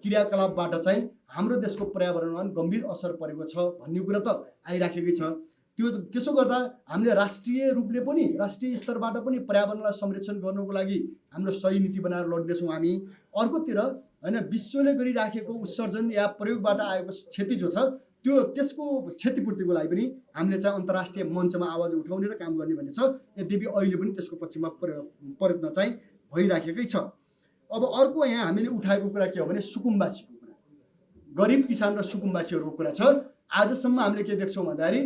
क्रियाकलापबाट चाहिँ हाम्रो देशको पर्यावरणमा गम्भीर असर परेको छ भन्ने कुरा त आइराखेकै छ। त्यसो गर्दा हामीले राष्ट्रिय रूपले पनि राष्ट्रिय स्तरबाट पनि पर्यावरणलाई संरक्षण गर्नको लागि हाम्रो सही नीति बनाएर लड्नेछौँ हामी। अर्कोतिर होइन विश्वले गरिराखेको उत्सर्जन या प्रयोगबाट आएको क्षति जो छ त्यसको क्षतिपूर्तिको लागि पनि हामीले चाहिँ अन्तर्राष्ट्रिय मञ्चमा आवाज उठाउने र काम गर्ने भन्ने छ। यद्यपि अहिले पनि त्यसको पक्षमा प्रयत्न चाहिँ भइराखेकै छ। अब अर्को यहाँ हामीले उठाएको कुरा के हो भने सुकुम्बासीको कुरा, गरिब किसान र सुकुम्बासीहरूको कुरा छ। आजसम्म हामीले के देख्छौँ भन्दाखेरि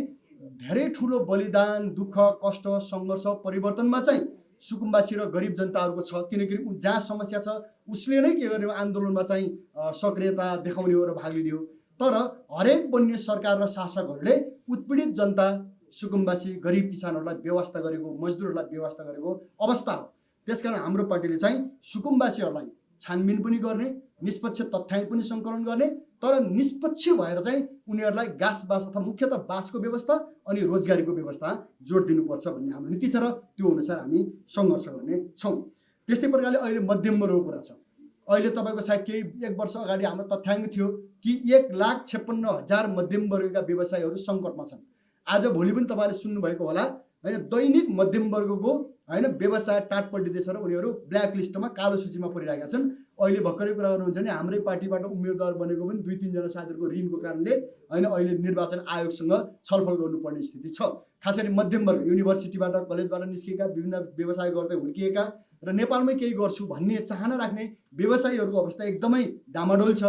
धेरै ठुलो बलिदान, दुःख, कष्ट, सङ्घर्ष, परिवर्तनमा चाहिँ सुकुम्बासी र गरिब जनताहरूको छ। किनकि जहाँ समस्या छ उसले नै के गर्ने आन्दोलनमा चाहिँ सक्रियता देखाउने हो र भाग लिने हो। तर हरेक बन्ने सरकार र शासकहरूले उत्पीडित जनता, सुकुम्बासी, गरिब किसानहरूलाई व्यवस्था गरेको, मजदुरहरूलाई व्यवस्था गरेको अवस्था हो। त्यसकारण हाम्रो पार्टीले चाहिँ सुकुम्बासीहरूलाई छानबिन पनि गर्ने, निष्पक्ष तथ्याङ्क पनि सङ्कलन गर्ने, तर निष्पक्ष भएर चाहिँ उनीहरूलाई घाँस बास अथवा मुख्यतः बाँसको व्यवस्था अनि रोजगारीको व्यवस्था जोड दिनुपर्छ भन्ने हाम्रो नीति छ र त्यो अनुसार हामी सङ्घर्ष गर्ने छौँ। त्यस्तै प्रकारले अहिले मध्यम वर्गको कुरा छ। अहिले तपाईँको सायद केही 1 वर्ष अगाडि हाम्रो तथ्याङ्क थियो कि 1,56,000 मध्यम वर्गका व्यवसायीहरू सङ्कटमा छन्। आज भोलि पनि तपाईँले सुन्नुभएको होला होइन, दैनिक मध्यम वर्गको होइन व्यवसाय टाट पल्टिँदैछ र उनीहरू ब्ल्याक लिस्टमा, कालो सूचीमा परिरहेका छन्। अहिले भर्खरै कुरा गर्नुहुन्छ भने हाम्रै पार्टीबाट उम्मेदवार बनेको पनि 2-3 जना साथीहरूको ऋणको कारणले होइन अहिले निर्वाचन आयोगसँग छलफल गर्नुपर्ने स्थिति छ। खास गरी मध्यम वर्ग, युनिभर्सिटीबाट कलेजबाट निस्केका, विभिन्न व्यवसाय गर्दै हुर्किएका र नेपालमै केही गर्छु भन्ने चाहना राख्ने व्यवसायीहरूको अवस्था एकदमै डामाडोल छ।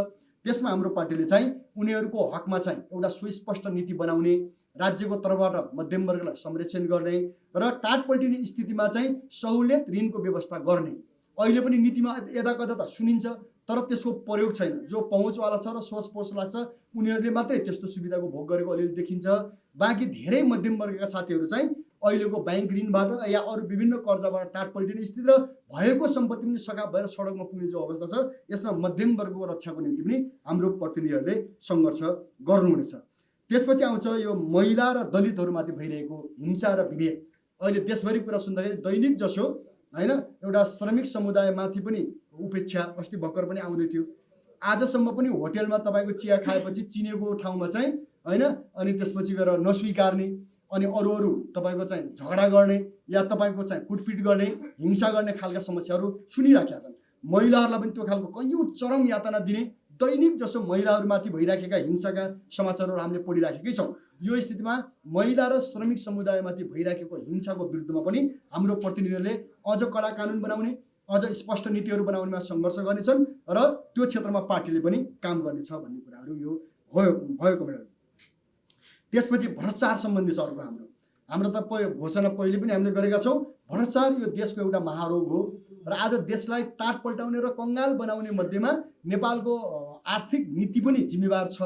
त्यसमा हाम्रो पार्टीले चाहिँ उनीहरूको हकमा चाहिँ एउटा सुस्पष्ट नीति बनाउने, राज्यको तर्फबाट मध्यम वर्गलाई संरक्षण गर्ने र टाट पल्टिने स्थितिमा चाहिँ सहुलियत ऋणको व्यवस्था गर्ने। अहिले पनि नीतिमा यदाकदा त सुनिन्छ, तर त्यसको प्रयोग छैन। जो पहुँचवाला छ र सोच पोच लाग्छ उनीहरूले मात्रै त्यस्तो सुविधाको भोग गरेको अलिअलि देखिन्छ। बाँकी धेरै मध्यम वर्गका साथीहरू चाहिँ अहिलेको ब्याङ्क ऋणबाट या अरू विभिन्न कर्जाबाट टाट पल्टिने स्थिति र भएको सम्पत्ति पनि सकाप भएर सडकमा पुग्ने जो अवस्था छ, यसमा मध्यम वर्गको रक्षाको निम्ति पनि हाम्रो प्रतिनिधिहरूले सङ्घर्ष गर्नुहुनेछ। त्यसपछि आउँछ यो महिला र दलितहरूमाथि भइरहेको हिंसा र विभेद। अहिले देशभरि कुरा सुन्दाखेरि दैनिक जसो होइन एउटा श्रमिक समुदायमाथि पनि उपेक्षा अस्ति भर्खर पनि आउँदै थियो। आजसम्म पनि होटेलमा तपाईँको चिया खाएपछि चिनेको ठाउँमा चाहिँ होइन, अनि त्यसपछि गएर नस्वीकार्ने, अनि अरू तपाईँको चाहिँ झगडा गर्ने या तपाईँको चाहिँ कुटपिट गर्ने, हिंसा गर्ने खालका समस्याहरू सुनिराखेका छन्। महिलाहरूलाई पनि त्यो खालको कैयौँ चरम यातना दिने, दैनिक जसो महिलाहरूमाथि भइराखेका हिंसाका समाचारहरू हामीले पढिराखेकै छौँ। यो स्थितिमा महिला र श्रमिक समुदायमाथि भइराखेको हिंसाको विरुद्धमा पनि हाम्रो प्रतिनिधिहरूले अझ कडा कानुन बनाउने, अझ स्पष्ट नीतिहरू बनाउनेमा सङ्घर्ष गर्नेछन् र त्यो क्षेत्रमा पार्टीले पनि काम गर्नेछ भन्ने कुराहरू यो भयो कमेन्टहरू। त्यसपछि भ्रष्टाचार सम्बन्धी छ अर्को हाम्रो त घोषणा पहिले पनि हामीले गरेका छौँ। भ्रष्टाचार यो देशको एउटा महारोग हो र आज देशलाई टाट पल्टाउने र कङ्गाल बनाउने मध्येमा नेपालको आर्थिक नीति पनि जिम्मेवार छ,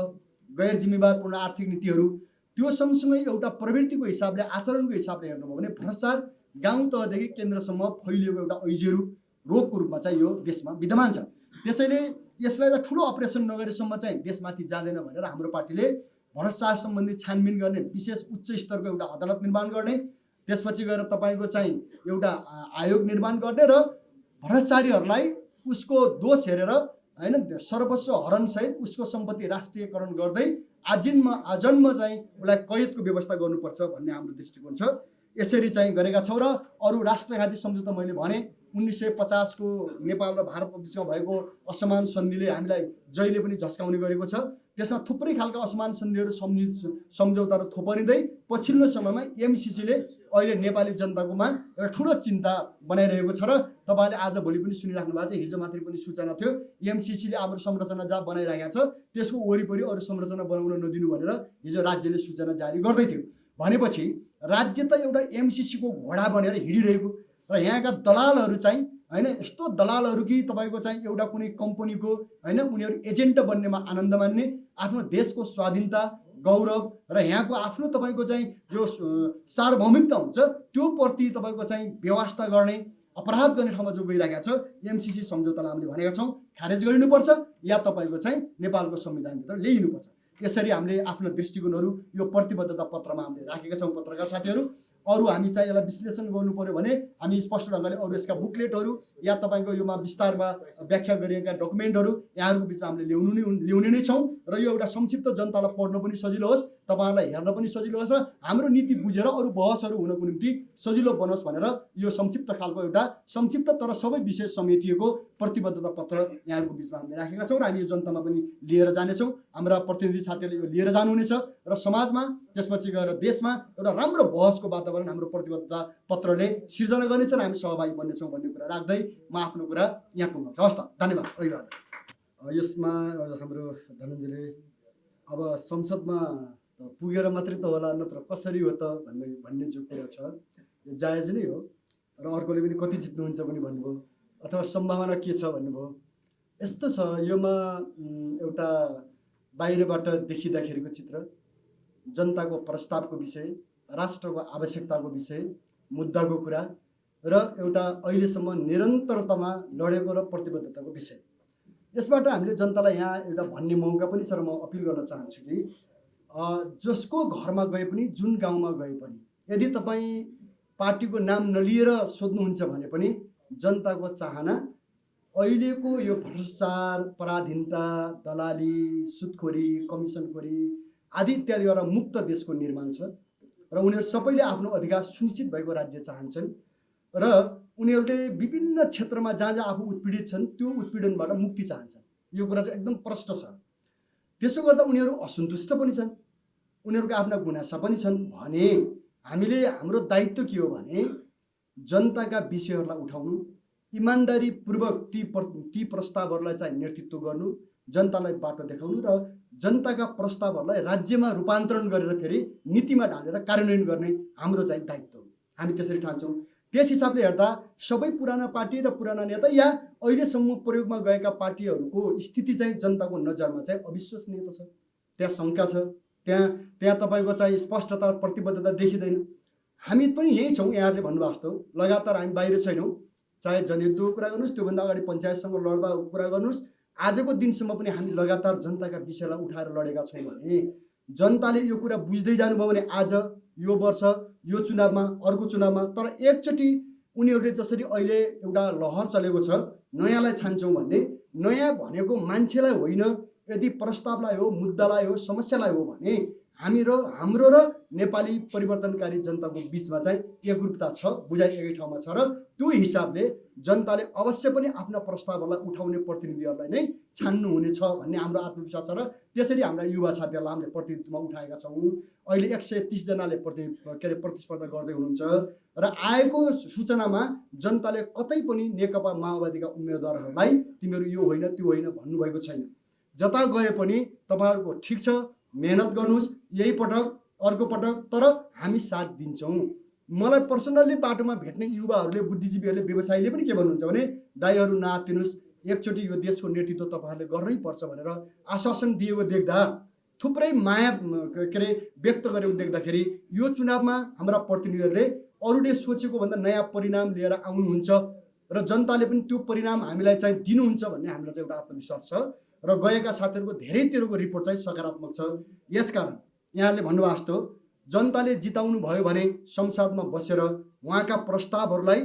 गैर जिम्मेवारपूर्ण आर्थिक नीतिहरू। त्यो सँगसँगै एउटा प्रवृत्तिको हिसाबले, आचरणको हिसाबले हेर्नुभयो भने भ्रष्टाचार गाउँ तहदेखि केन्द्रसम्म फैलिएको एउटा ऐजेरो रोगको रूपमा चाहिँ यो देशमा विद्यमान छ। त्यसैले यसलाई त ठुलो अपरेसन नगरेसम्म चाहिँ देशमाथि जाँदैन भनेर हाम्रो पार्टीले भ्रष्टाचार सम्बन्धी छानबिन गर्ने विशेष उच्च स्तरको एउटा अदालत निर्माण गर्ने, त्यसपछि गएर तपाईँको चाहिँ एउटा आयोग निर्माण गर्ने र भ्रष्टाचारीहरूलाई उसको दोष हेरेर होइन सर्वस्व हरणसहित उसको सम्पत्ति राष्ट्रियकरण गर्दै आजन्म चाहिँ उसलाई कैदको व्यवस्था गर्नुपर्छ भन्ने हाम्रो दृष्टिकोण छ। यसरी चाहिँ गरेका छौँ र अरू राष्ट्रघाती सम्झौता मैले भने 1950 को नेपाल र भारत बिचमा भएको असमान सन्धिले हामीलाई जहिले पनि झस्काउने गरेको छ। त्यसमा थुप्रै खालका असमान सन्धिहरू सम्झौताहरू थोपरिँदै पछिल्लो समयमा एमसीसीले अहिले नेपाली जनताकोमा एउटा ठुलो चिन्ता बनाइरहेको छ र तपाईँले आज भोलि पनि सुनिराख्नु भएको छ। हिजो मात्रै पनि सूचना थियो एमसीसीले हाम्रो संरचना जहाँ बनाइरहेको छ त्यसको वरिपरि अरू संरचना बनाउन नदिनु भनेर हिजो राज्यले सूचना जारी गर्दै थियो। भनेपछि राज्य त एउटा एमसीसीको घोडा बनेर हिँडिरहेको र यहाँका दलालहरू चाहिँ होइन यस्तो दलालहरू कि तपाईँको चाहिँ एउटा कुनै कम्पनीको होइन उनीहरू एजेन्ट बन्नेमा आनन्द मान्ने, आफ्नो देशको स्वाधीनता गौरव र यहाँको आफ्नो तपाईँको चाहिँ जो सार्वभौमिकता हुन्छ त्यो प्रति तपाईँको चाहिँ व्यवस्था गर्ने, अपराध गर्ने ठाउँमा जो गइरहेको छ एमसीसी सम्झौतालाई हामीले भनेका छौँ खारेज गरिनुपर्छ या तपाईँको चाहिँ नेपालको संविधानभित्र ल्याइनुपर्छ। यसरी हामीले आफ्नो दृष्टिकोणहरू यो प्रतिबद्धता पत्रमा हामीले राखेका छौँ। पत्रकार साथीहरू, अरू हामी चाहिँ यसलाई विश्लेषण गर्नु पर्यो भने हामी स्पष्ट ढङ्गले अरू यसका बुकलेटहरू या तपाईँको योमा विस्तारमा व्याख्या गरिएका डकुमेन्टहरू यहाँहरूको बिचमा हामीले ल्याउने नै छौँ र यो एउटा संक्षिप्त जनतालाई पढ्न पनि सजिलो होस्, तपाईँहरूलाई हेर्न पनि सजिलो होस् र हाम्रो नीति बुझेर अरू बहसहरू हुनको निम्ति सजिलो बनोस् भनेर यो संक्षिप्त खालको एउटा संक्षिप्त तर सबै विषय समेटिएको प्रतिबद्धता पत्र यहाँहरूको बिचमा हामीले राखेका छौँ र हामी यो जनतामा पनि लिएर जानेछौँ। हाम्रा प्रतिनिधि साथीहरूले यो लिएर जानुहुनेछ र समाजमा त्यसपछि गएर देशमा एउटा राम्रो बहसको वातावरण हाम्रो प्रतिबद्धता पत्रले सिर्जना गर्नेछ र हामी सहभागी बन्नेछौँ भन्ने कुरा राख्दै म आफ्नो कुरा यहाँ पुग्छु। हस् त, धन्यवाद। अभिवादन। यसमा हाम्रो धनञ्जयले अब संसदमा पुगेर मात्रै त होला नत्र कसरी हो त भन्ने जो कुरा छ यो जायज नै हो र अर्कोले पनि कति जित्नुहुन्छ पनि भन्नुभयो अथवा सम्भावना के छ भन्नुभयो। यस्तो छ योमा एउटा बाहिरबाट देखिँदाखेरिको चित्र, जनताको प्रस्तावको विषय, राष्ट्रको आवश्यकताको विषय, मुद्दाको कुरा र एउटा अहिलेसम्म निरन्तरतामा लडेको र प्रतिबद्धताको विषय। यसबाट हामीले जनतालाई यहाँ एउटा भन्ने मौका पनि छ र म अपिल गर्न चाहन्छु कि जसको घरमा गए पनि, जुन गाउँमा गए पनि यदि तपाईँ पार्टीको नाम नलिएर सोध्नुहुन्छ भने पनि जनताको चाहना अहिलेको यो भ्रष्टाचार, पराधीनता, दलाली, सुदखोरी, कमिसनखोरी आदि इत्यादिबाट मुक्त देशको निर्माण छ र उनीहरू सबैले आफ्नो अधिकार सुनिश्चित भएको राज्य चाहन्छन् र उनीहरूले विभिन्न क्षेत्रमा जहाँ जहाँ आफू उत्पीडित छन् त्यो उत्पीडनबाट मुक्ति चाहन्छन्। यो कुरा चाहिँ एकदम प्रष्ट छ। त्यसो गर्दा उनीहरू असन्तुष्ट पनि छन्, उनीहरूको आफ्ना गुनासा पनि छन् भने हामीले हाम्रो दायित्व के हो भने जनताका विषयहरूलाई उठाउनु, इमान्दारीपूर्वक ती प्रस्तावहरूलाई चाहिँ नेतृत्व गर्नु, जनतालाई बाटो देखाउनु र जनताका प्रस्तावहरूलाई राज्यमा रूपान्तरण गरेर फेरि नीतिमा ढालेर कार्यान्वयन गर्ने हाम्रो चाहिँ दायित्व हो। हामी त्यसरी ठान्छौँ। त्यस हिसाबले हेर्दा सबै पुराना पार्टी र पुराना नेता या अहिलेसम्म प्रयोगमा गएका पार्टीहरूको स्थिति चाहिँ जनताको नजरमा चाहिँ अविश्वसनीयता छ, त्यहाँ शङ्का छ, त्यहाँ तपाईँको चाहिँ स्पष्टता, प्रतिबद्धता देखिँदैन। हामी पनि यही छौँ। यहाँहरूले भन्नुभएको जस्तो लगातार हामी बाहिर छैनौँ, चाहे जनयुद्धको कुरा गर्नुहोस्, त्योभन्दा अगाडि पञ्चायतसँग लड्दा कुरा गर्नुहोस्, आजको दिनसम्म पनि हामी लगातार जनताका विषयलाई उठाएर लडेका छौँ भने जनताले यो कुरा बुझ्दै जानुभयो भने आज यो वर्ष यो चुनावमा, अर्को चुनावमा, तर एकचोटि उनीहरूले जसरी अहिले एउटा लहर चलेको छ नयाँलाई छान्छौँ भन्ने, नयाँ भनेको मान्छेलाई होइन, यदि प्रस्तावलाई हो, मुद्दालाई हो, समस्यालाई हो भने हाम्रो र नेपाली परिवर्तनकारी जनताको बिचमा चाहिँ एकरूपता छ, बुझाइ एकै ठाउँमा छ र त्यो हिसाबले जनताले अवश्य पनि आफ्ना प्रस्तावहरूलाई उठाउने प्रतिनिधिहरूलाई नै छान्नु हुनेछ भन्ने हाम्रो आत्मविश्वास छ र त्यसरी हाम्रा युवा साथीहरूलाई हामीले प्रतिनिधित्वमा उठाएका छौँ। अहिले 130 जनाले प्रतिस्पर्धा गर्दै हुनुहुन्छ र आएको सूचनामा जनताले कतै पनि नेकपा माओवादीका उम्मेदवारहरूलाई तिमीहरू यो होइन त्यो होइन भन्नुभएको छैन। जता गए पनि तपाईँहरूको ठिक छ, मेहनत गर्नुहोस्, यही पटक अर्को पटक, तर हामी साथ दिन्छौँ। मलाई पर्सनल्ली बाटोमा भेट्ने युवाहरूले, बुद्धिजीवीहरूले, व्यवसायीले पनि के भन्नुहुन्छ भने दाइहरू नआत्तिनुहोस्, एकचोटि यो देशको नेतृत्व तपाईँहरूले गर्नै पर्छ भनेर आश्वासन दिएको देख्दा, थुप्रै माया व्यक्त गरेको देख्दाखेरि यो चुनावमा हाम्रा प्रतिनिधिहरूले अरूले सोचेको भन्दा नयाँ परिणाम लिएर आउनुहुन्छ र जनताले पनि त्यो परिणाम हामीलाई चाहिँ दिनुहुन्छ भन्ने हामीलाई चाहिँ एउटा आत्मविश्वास छ र गएका साथीहरूको धेरैतिरको रिपोर्ट चाहिँ सकारात्मक छ। यसकारण यहाँहरूले भन्नुभएको जस्तो जनताले जिताउनु भयो भने संसदमा बसेर उहाँका प्रस्तावहरूलाई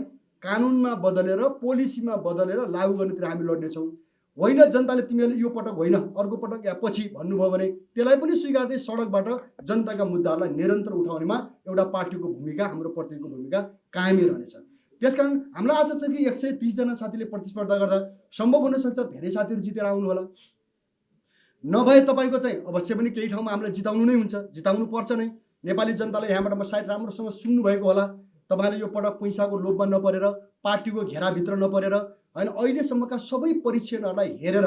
कानुनमा बदलेर, पोलिसीमा बदलेर लागू गर्नेतिर हामी लड्नेछौँ। होइन जनताले तिमीहरूले यो पटक होइन अर्को पटक या पछि भन्नुभयो भने त्यसलाई पनि स्वीकार्दै सडकबाट जनताका मुद्दाहरूलाई निरन्तर उठाउनेमा एउटा पार्टीको भूमिका, हाम्रो प्रतिनिधिको भूमिका कायमै रहनेछ। त्यसकारण हामीलाई आशा छ कि 130 जना साथीले प्रतिस्पर्धा गर्दा सम्भव हुनसक्छ धेरै साथीहरू जितेर आउनु होला। नभए तपाईँको चाहिँ अवश्य पनि केही ठाउँमा हामीलाई जिताउनु नै हुन्छ, जिताउनु पर्छ नै। नेपाली जनताले यहाँबाट सायद राम्रोसँग सुन्नुभएको होला। तपाईँले यो पटक पैसाको लोभमा नपरेर, पार्टीको घेराभित्र नपरेर, होइन अहिलेसम्मका सबै परीक्षणहरूलाई हेरेर,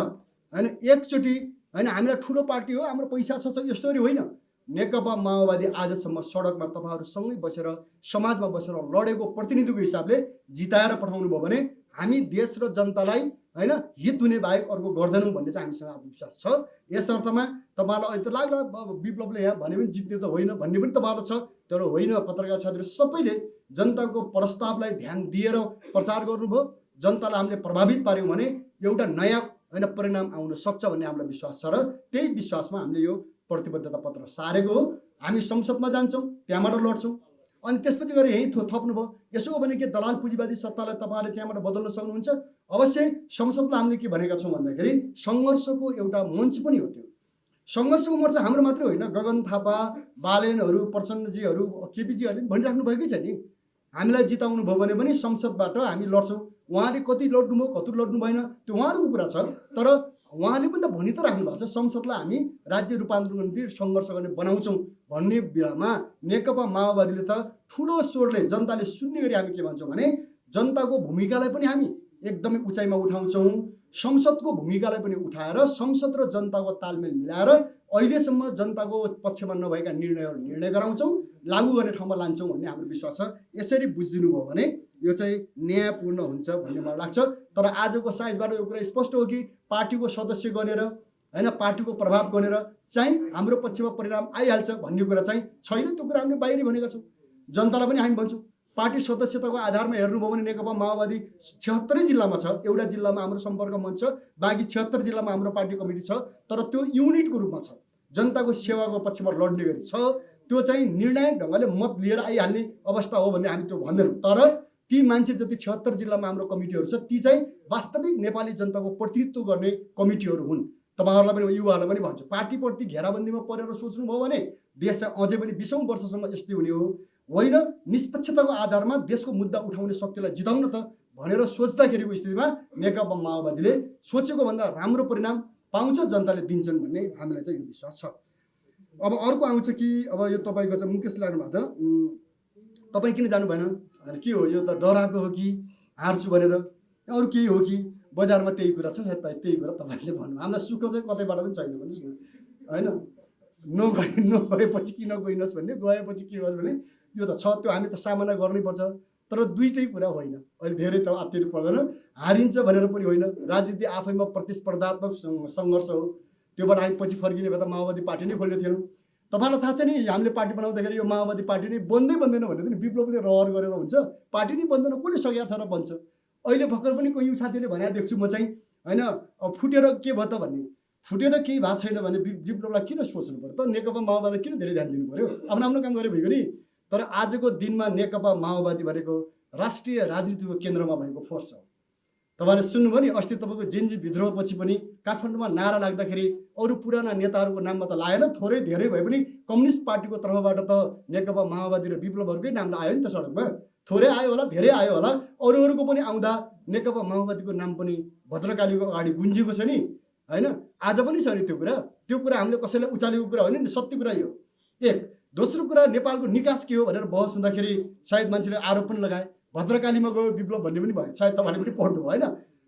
होइन एकचोटि होइन हामीलाई ठुलो पार्टी हो, हाम्रो पैसा छ यस्तोरी होइन। नेकपा माओवादी आजसम्म सडकमा तपाईँहरूसँगै बसेर, समाजमा बसेर लडेको प्रतिनिधिको हिसाबले जिताएर पठाउनु भयो भने हामी देश र जनतालाई होइन हित हुने बाहेक अर्को गर्दैनौँ भन्ने चाहिँ हामीसँग आत्मविश्वास छ। यस अर्थमा तपाईँलाई अहिले त लाग्ला विप्लवले यहाँ भने पनि जित्ने त होइन भन्ने पनि तपाईँलाई छ, तर होइन। पत्रकार साथीहरू सबैले जनताको प्रस्तावलाई ध्यान दिएर प्रचार गर्नुभयो, जनतालाई हामीले प्रभावित पार्यौँ भने एउटा नयाँ होइन परिणाम आउन सक्छ भन्ने हामीलाई विश्वास छ र त्यही विश्वासमा हामीले यो प्रतिबद्धता पत्र सारेको हो। हामी संसदमा जान्छौँ, त्यहाँबाट लड्छौँ, अनि त्यसपछि गएर यहीँ थप्नुभयो। यसो हो भने के दलाल पुँजीवादी सत्तालाई तपाईँहरूले त्यहाँबाट बदल्न सक्नुहुन्छ? अवश्य संसदलाई हामीले के भनेका छौँ भन्दाखेरि सङ्घर्षको एउटा मञ्च पनि हो। त्यो सङ्घर्षको मञ्च हाम्रो मात्रै होइन, गगन थापा, बालेनहरू, प्रचण्डजीहरू, केपीजीहरूले पनि भनिराख्नु भएकै छ नि, हामीलाई जिताउनु भयो भने पनि संसदबाट हामी लड्छौँ। उहाँले कति लड्नुभयो कति लड्नु भएन त्यो उहाँहरूको कुरा छ, तर उहाँले पनि त भनि त राख्नु भएको छ संसदलाई हामी राज्य रूपान्तरणको निम्ति सङ्घर्ष गर्ने बनाउँछौँ भन्ने बेलामा नेकपा माओवादीले त ठुलो स्वरले जनताले सुन्ने गरी हामी के भन्छौँ भने जनताको भूमिकालाई पनि हामी एकदमै उचाइमा उठाउँछौँ, संसदको भूमिकालाई पनि उठाएर संसद र जनताको तालमेल मिलाएर अहिलेसम्म जनताको पक्षमा नभएका निर्णय गराउँछौँ, लागू गर्ने ठाउँमा लान्छौँ भन्ने हाम्रो विश्वास छ। यसरी बुझिदिनु भयो भने यो चाहिँ न्यायपूर्ण हुन्छ भन्ने मलाई लाग्छ। तर आजको साइजबाट यो कुरा स्पष्ट हो कि पार्टीको सदस्य गनेर होइन पार्टीको प्रभाव गनेर चाहिँ हाम्रो पक्षमा परिणाम आइहाल्छ भन्ने कुरा चाहिँ छैन। त्यो कुरा हामीले बाहिरी भनेका छौँ, जनतालाई पनि हामी भन्छौँ। पार्टी सदस्यताको आधारमा हेर्नुभयो भने नेकपा माओवादी 76 जिल्लामा छ, एउटा जिल्लामा हाम्रो सम्पर्क मञ्च छ, बाँकी 76 जिल्लामा हाम्रो पार्टी कमिटी छ, तर त्यो युनिटको रूपमा छ, जनताको सेवाको पक्षमा लड्ने गरी छ। त्यो चाहिँ निर्णायक ढङ्गले मत लिएर आइहाल्ने अवस्था हो भन्ने हामी त्यो भन्दैनौँ, तर ती मान्छे जति 76 जिल्लामा हाम्रो कमिटीहरू छ ती चाहिँ वास्तविक नेपाली जनताको प्रतिनिधित्व गर्ने कमिटीहरू हुन्। तपाईँहरूलाई पनि युवाहरूलाई पनि भन्छु, पार्टीप्रति घेराबन्दीमा परेर सोच्नुभयो भने देश चाहिँ अझै पनि 20औं वर्षसम्म यस्तै हुने हो। होइन, निष्पक्षताको आधारमा देशको मुद्दा उठाउने शक्तिलाई जिताउन त भनेर सोच्दाखेरिको स्थितिमा नेकपा माओवादीले सोचेको भन्दा राम्रो परिणाम पाउँछ, जनताले दिन्छन् भन्ने हामीलाई चाहिँ यो विश्वास छ। अब अर्को आउँछ कि अब यो तपाईँको चाहिँ मुकेश लाग्नु भएको छ, तपाईँ किन जानु भएन? के हो यो त डराएको हो कि हार्छु भनेर, अरू केही हो कि बजारमा त्यही कुरा छ, त्यही कुरा तपाईँले भन्नु। हामीलाई सुख चाहिँ कतैबाट पनि छैन भन्नुहोस् न, होइन नगएपछि किन गइनस् भन्ने, गएपछि के गर्नु भने यो त छ, त्यो हामी त सामना गर्नैपर्छ। तर दुईटै कुरा होइन, अहिले धेरै त आत्तिनु पर्दैन, हारिन्छ भनेर पनि होइन। राजनीति आफैमा प्रतिस्पर्धात्मक सङ्घर्ष हो, त्योबाट हामी पछि फर्किने भए त माओवादी पार्टी नै खोल्ने थिएनौँ। तपाईँलाई थाहा छ नि, हामीले पार्टी बनाउँदाखेरि यो माओवादी पार्टी नै बन्दै बन्दैन भने पनि विप्लवले रहर गरेर हुन्छ, पार्टी नै बन्दैन, कसले सकेको छ र बन्छ। अहिले भर्खर पनि कोही साथीले भने देख्छु म चाहिँ, होइन फुटेर के भयो त भन्ने, फुटेर केही भएको छैन भने विप्लवलाई किन सोच्नु पऱ्यो त, नेकपा माओवादीलाई किन धेरै ध्यान दिनु पऱ्यो, आफ्नो काम गरे भइगयो नि। तर आजको दिनमा नेकपा माओवादी भनेको राष्ट्रिय राजनीतिको केन्द्रमा भएको फोर्स हो। तपाईँले सुन्नुभयो नि अस्ति तपाईँको जेनजी विद्रोहपछि पनि काठमाडौँमा नारा लाग्दाखेरि अरू पुराना नेताहरूको नाममा त लागेन, थोरै धेरै भए पनि कम्युनिस्ट पार्टीको तर्फबाट त नेकपा माओवादी र विप्लवहरूकै नाम आयो नि त सडकमा। थोरै आयो होला, धेरै आयो होला, अरूको पनि आउँदा नेकपा माओवादीको नाम पनि भद्रकालीको अगाडि गुन्जिएको छ नि, होइन? आज पनि छ नि त्यो कुरा हामीले कसैलाई उचालेको कुरा होइन नि, सत्य कुरा यो। एक दोस्रो कुरा, नेपालको निकास के हो भनेर बहस हुँदाखेरि सायद मान्छेले आरोप पनि लगाए, भद्रकालीमा गयो विप्लव भन्ने पनि भयो, सायद तपाईँले पनि पढ्नु भयो होइन?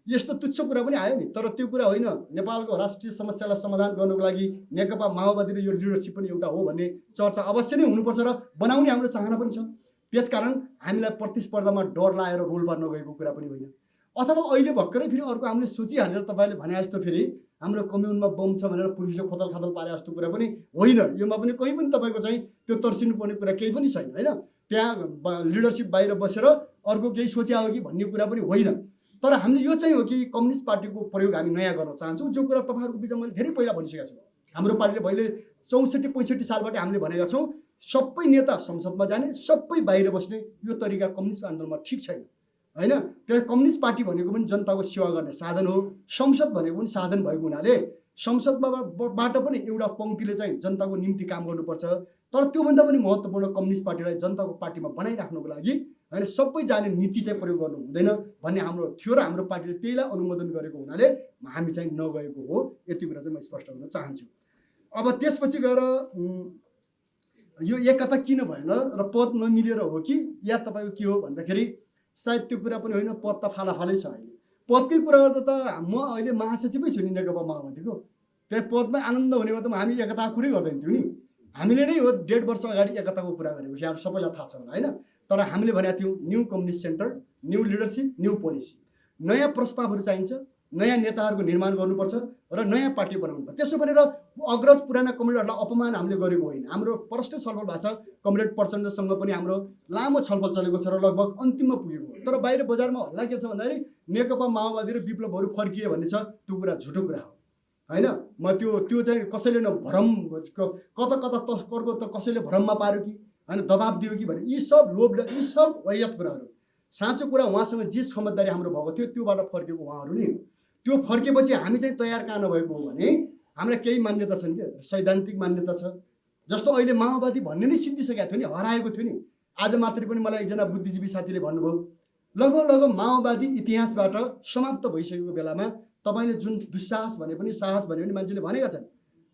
यस्तो तुच्छ कुरा पनि आयो नि। तर त्यो कुरा होइन, नेपालको राष्ट्रिय समस्यालाई समाधान गर्नको लागि नेकपा माओवादी र यो लिडरसिप पनि एउटा हो भन्ने चर्चा अवश्य नै हुनुपर्छ र बनाउने हाम्रो चाहना पनि छ। त्यसकारण हामीलाई प्रतिस्पर्धामा डर लाएर रोल्पा नगएको कुरा पनि होइन। अथवा अहिले भर्खरै फेरि अर्को हामीले सोचिहालेर तपाईँले भने जस्तो फेरि हाम्रो कम्युनमा बम छ भनेर पुलिसले खोतल खातल पारे जस्तो कुरा पनि होइन। योमा पनि कहीँ पनि तपाईँको चाहिँ त्यो तर्सिनु पर्ने कुरा केही पनि छैन, होइन? त्यहाँ लिडरसिप बाहिर बसेर अर्को केही सोच्या हो कि भन्ने कुरा पनि होइन। तर हामीले यो चाहिँ हो कि कम्युनिस्ट पार्टीको प्रयोग हामी नयाँ गर्न चाहन्छौँ, जो कुरा तपाईँहरूको बिचमा मैले धेरै पहिला भनिसकेको छु। हाम्रो पार्टीले पहिले 64-65 सालबाट हामीले भनेका छौँ, सबै नेता संसदमा जाने, सबै बाहिर बस्ने, यो तरिका कम्युनिस्ट आन्दोलनमा ठिक छैन, होइन? त्यो कम्युनिस्ट पार्टी भनेको पनि जनताको सेवा गर्ने साधन हो, संसद भनेको पनि साधन भएको हुनाले संसदबाट पनि एउटा पङ्क्तिले चाहिँ जनताको निम्ति काम गर्नुपर्छ। तर त्योभन्दा पनि महत्त्वपूर्ण कम्युनिस्ट पार्टीलाई जनताको पार्टीमा बनाइराख्नुको लागि होइन सबै जाने नीति चाहिँ प्रयोग गर्नु हुँदैन भन्ने हाम्रो थियो र हाम्रो पार्टीले त्यहीलाई अनुमोदन गरेको हुनाले हामी चाहिँ नगएको हो। यति कुरा चाहिँ म स्पष्ट गर्न चाहन्छु। अब त्यसपछि गएर यो एकता किन भएन र पद नमिलेर हो कि या तपाईँको के हो भन्दाखेरि सायद त्यो कुरा पनि होइन, पद त फालाफालै छ। अहिले पदकै कुरा गर्दा त म अहिले महासचिवै छु नि नेकपा माओवादीको, त्यहाँ पदमै आनन्द हुने भए त हामी एकताको कुरै गर्दैन थियौँ नि। हामीले नै हो 1.5 वर्ष अगाडि एकताको कुरा गरेको, यहाँ सबैलाई थाहा छ होला, होइन? तर हामीले भनेका थियौँ new communist centre, new leadership, new policy, नयाँ प्रस्तावहरू चाहिन्छ, नयाँ नेताहरूको निर्माण गर्नुपर्छ र नयाँ पार्टी बनाउनुपर्छ। त्यसो भनेर अग्रज पुराना कमरेडहरूलाई अपमान हामीले गरेको होइन। हाम्रो प्रष्टै छलफल भएको छ, कमरेड प्रचण्डसँग पनि हाम्रो लामो छलफल चलेको छ र लगभग अन्तिममा पुगेको हो। तर बाहिर बजारमा हल्ला के छ भन्दाखेरि नेकपा माओवादी र विप्लवहरू फर्किए भन्ने छ, त्यो कुरा झुटो कुरा हो, होइन? म त्यो चाहिँ कसैले न भ्रम कता तस्करको त कसैले भ्रममा पार्यो कि होइन, दबाब दियो कि भने यी सब लोभ, यी सब वाहियात कुराहरू। साँचो कुरा उहाँसँग जे समझदारी हाम्रो भएको थियो त्योबाट फर्केको उहाँहरू नै हो। त्यो फर्केपछि हामी चाहिँ तयार कहाँ नभएको हो भने हाम्रा केही मान्यता छन् क्या, सैद्धान्तिक मान्यता छ। जस्तो अहिले माओवादी भन्ने नै सिद्धिसकेको थियो नि, हराएको थियो नि। आज मात्रै पनि मलाई एकजना बुद्धिजीवी साथीले भन्नुभयो लगभग माओवादी इतिहासबाट समाप्त भइसकेको बेलामा तपाईँले जुन दुस्साहस भने पनि साहस भने पनि मान्छेले भनेका छन्,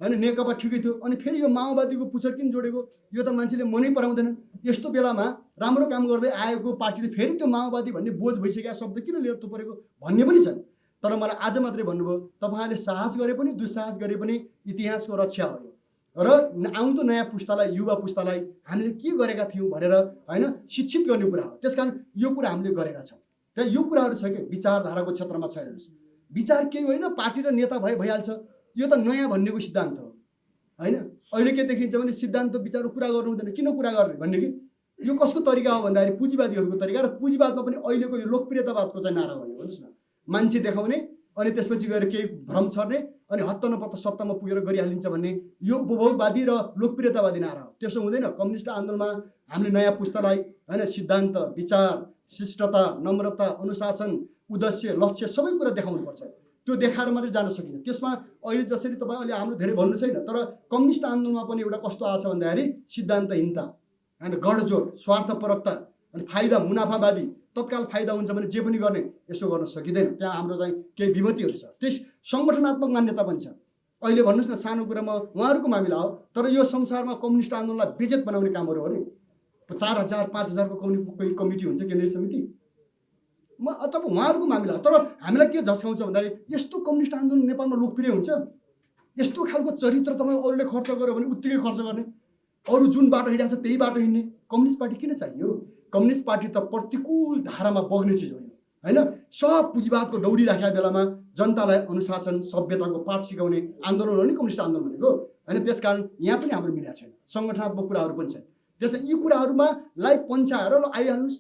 होइन? नेकपा ठिकै थियो, अनि फेरि यो माओवादीको पुच्छर किन जोडेको, यो त मान्छेले मनै पराउँदैन। यस्तो बेलामा राम्रो काम गर्दै आएको पार्टीले फेरि त्यो माओवादी भन्ने बोझ भइसकेको शब्द किन लिएर थुपरेको भन्ने पनि छन्। तर मलाई आज मात्रै भन्नुभयो तपाईँहरूले साहस गरे पनि दुस्साहस गरे पनि इतिहासको रक्षा हो र आउँदो नयाँ पुस्तालाई, युवा पुस्तालाई हामीले के गरेका थियौँ भनेर होइन शिक्षित गर्ने कुरा हो। त्यसकारण यो कुरा हामीले गरेका छौँ। त्यहाँ यो कुराहरू छ कि विचारधाराको क्षेत्रमा छ। हेर्नुहोस्, विचार केही होइन, पार्टी र नेता भइहाल्छ, यो त नयाँ भन्नेको सिद्धान्त हो, होइन? अहिले के देखिन्छ भने सिद्धान्त विचारको कुरा गर्नु हुँदैन, किन कुरा गर्ने भन्ने कि यो कसको तरिका हो भन्दाखेरि पुँजीवादीहरूको तरिका। र पुँजीवादमा पनि अहिलेको यो लोकप्रियतावादको चाहिँ नारा हो, हेर्नुहोस् न, मान्छे देखाउने अनि त्यसपछि गएर केही भ्रम छर्ने अनि हत्त नपत्त सत्तामा पुगेर गरिहालिन्छ भन्ने यो उपभोगवादी र लोकप्रियतावादी नारा हो। त्यसो हुँदैन। कम्युनिस्ट आन्दोलनमा हामीले नयाँ पुस्तालाई होइन सिद्धान्त, विचार, शिष्टता, नम्रता, अनुशासन, उद्देश्य, लक्ष्य सबै कुरा देखाउनुपर्छ। त्यो देखाएर मात्रै जान सकिन्छ। त्यसमा अहिले जसरी तपाईँ अहिले हाम्रो धेरै भन्नु छैन, तर कम्युनिस्ट आन्दोलनमा पनि एउटा कस्तो आएको छ भन्दाखेरि सिद्धान्तहीनता, होइन, गडजोड, स्वार्थपरकता अनि फाइदा, मुनाफावादी, तत्काल फाइदा हुन्छ भने जे पनि गर्ने, यसो गर्न सकिँदैन। त्यहाँ हाम्रो चाहिँ केही विभूतिहरू छ। त्यस सङ्गठनात्मक मान्यता पनि छ। अहिले भन्नुहोस् न, सानो कुरामा उहाँहरूको मामिला हो, तर यो संसारमा कम्युनिस्ट आन्दोलनलाई बेजेत बनाउने कामहरू हो नि। 4000 5000 को कमिटी हुन्छ, केन्द्रीय समिति, तब उहाँहरूको मामिला हो। तर हामीलाई के झस्काउँछ भन्दाखेरि यस्तो कम्युनिस्ट आन्दोलन नेपालमा लोकप्रिय हुन्छ, यस्तो खालको चरित्र तपाईँ अरूले खर्च गर्यो भने उत्तिकै खर्च गर्ने, अरू जुन बाटो हिँडेको छ त्यही बाटो हिँड्ने कम्युनिस्ट पार्टी किन चाहियो? कम्युनिस्ट पार्टी त प्रतिकूल धारामा बग्ने चिज होइन, होइन? सब पुँजीवादको दौडी राखेका बेलामा जनतालाई अनुशासन, सभ्यताको पाठ सिकाउने आन्दोलन हो नि कम्युनिस्ट आन्दोलन भनेको, होइन? त्यसकारण यहाँ पनि हाम्रो मिला छैन, सङ्गठनात्मक कुराहरू पनि छैन। त्यसै यी कुराहरूमा लाई पन्छाएर ल आइहाल्नुहोस्,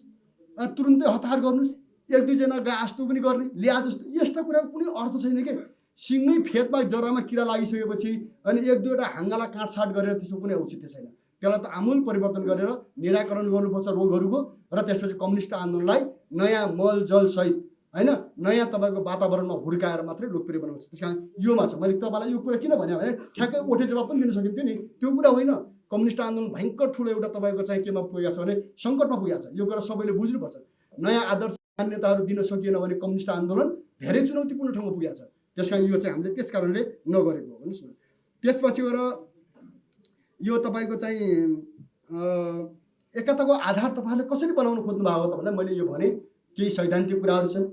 तुरुन्तै हतार गर्नुहोस्, एक दुईजना गाँस्तो पनि गर्ने, ल्या जस्तो, यस्ता कुराको कुनै अर्थ छैन के। सिँगै फेदमा जरामा किरा लागिसकेपछि अनि एक दुईवटा हाँगालाई काटछाट गरेर त्यसको कुनै औचित्य छैन। त्यसलाई त आमूल परिवर्तन गरेर निराकरण गर्नुपर्छ रोगहरूको, र त्यसपछि कम्युनिस्ट आन्दोलनलाई नयाँ मल जल सहित होइन, नयाँ तपाईँको वातावरणमा हुर्काएर मात्रै लोकप्रिय बनाउँछ। त्यस कारण योमा छ। मैले तपाईँलाई यो कुरा किन भने ठ्याक्कै ओठे जवाब पनि दिन सकिन्थ्यो नि, त्यो कुरा होइन। कम्युनिस्ट आन्दोलन भयङ्कर ठुलो एउटा तपाईँको चाहिँ केमा पुगेको छ भने सङ्कटमा पुगेको छ। यो कुरा सबैले बुझ्नुपर्छ। नयाँ आदर्श मान्यताहरू दिन सकिएन भने कम्युनिस्ट आन्दोलन धेरै चुनौतीपूर्ण ठाउँमा पुगेको छ। त्यस कारण यो चाहिँ हामीले त्यस कारणले नगरेको हो भन्नुहोस् न। त्यसपछि गएर यो तपाईँको चाहिँ एकताको आधार तपाईँहरूले कसरी बनाउन खोज्नु भएको हो त भन्दा मैले यो भने केही सैद्धान्तिक कुराहरू छन्,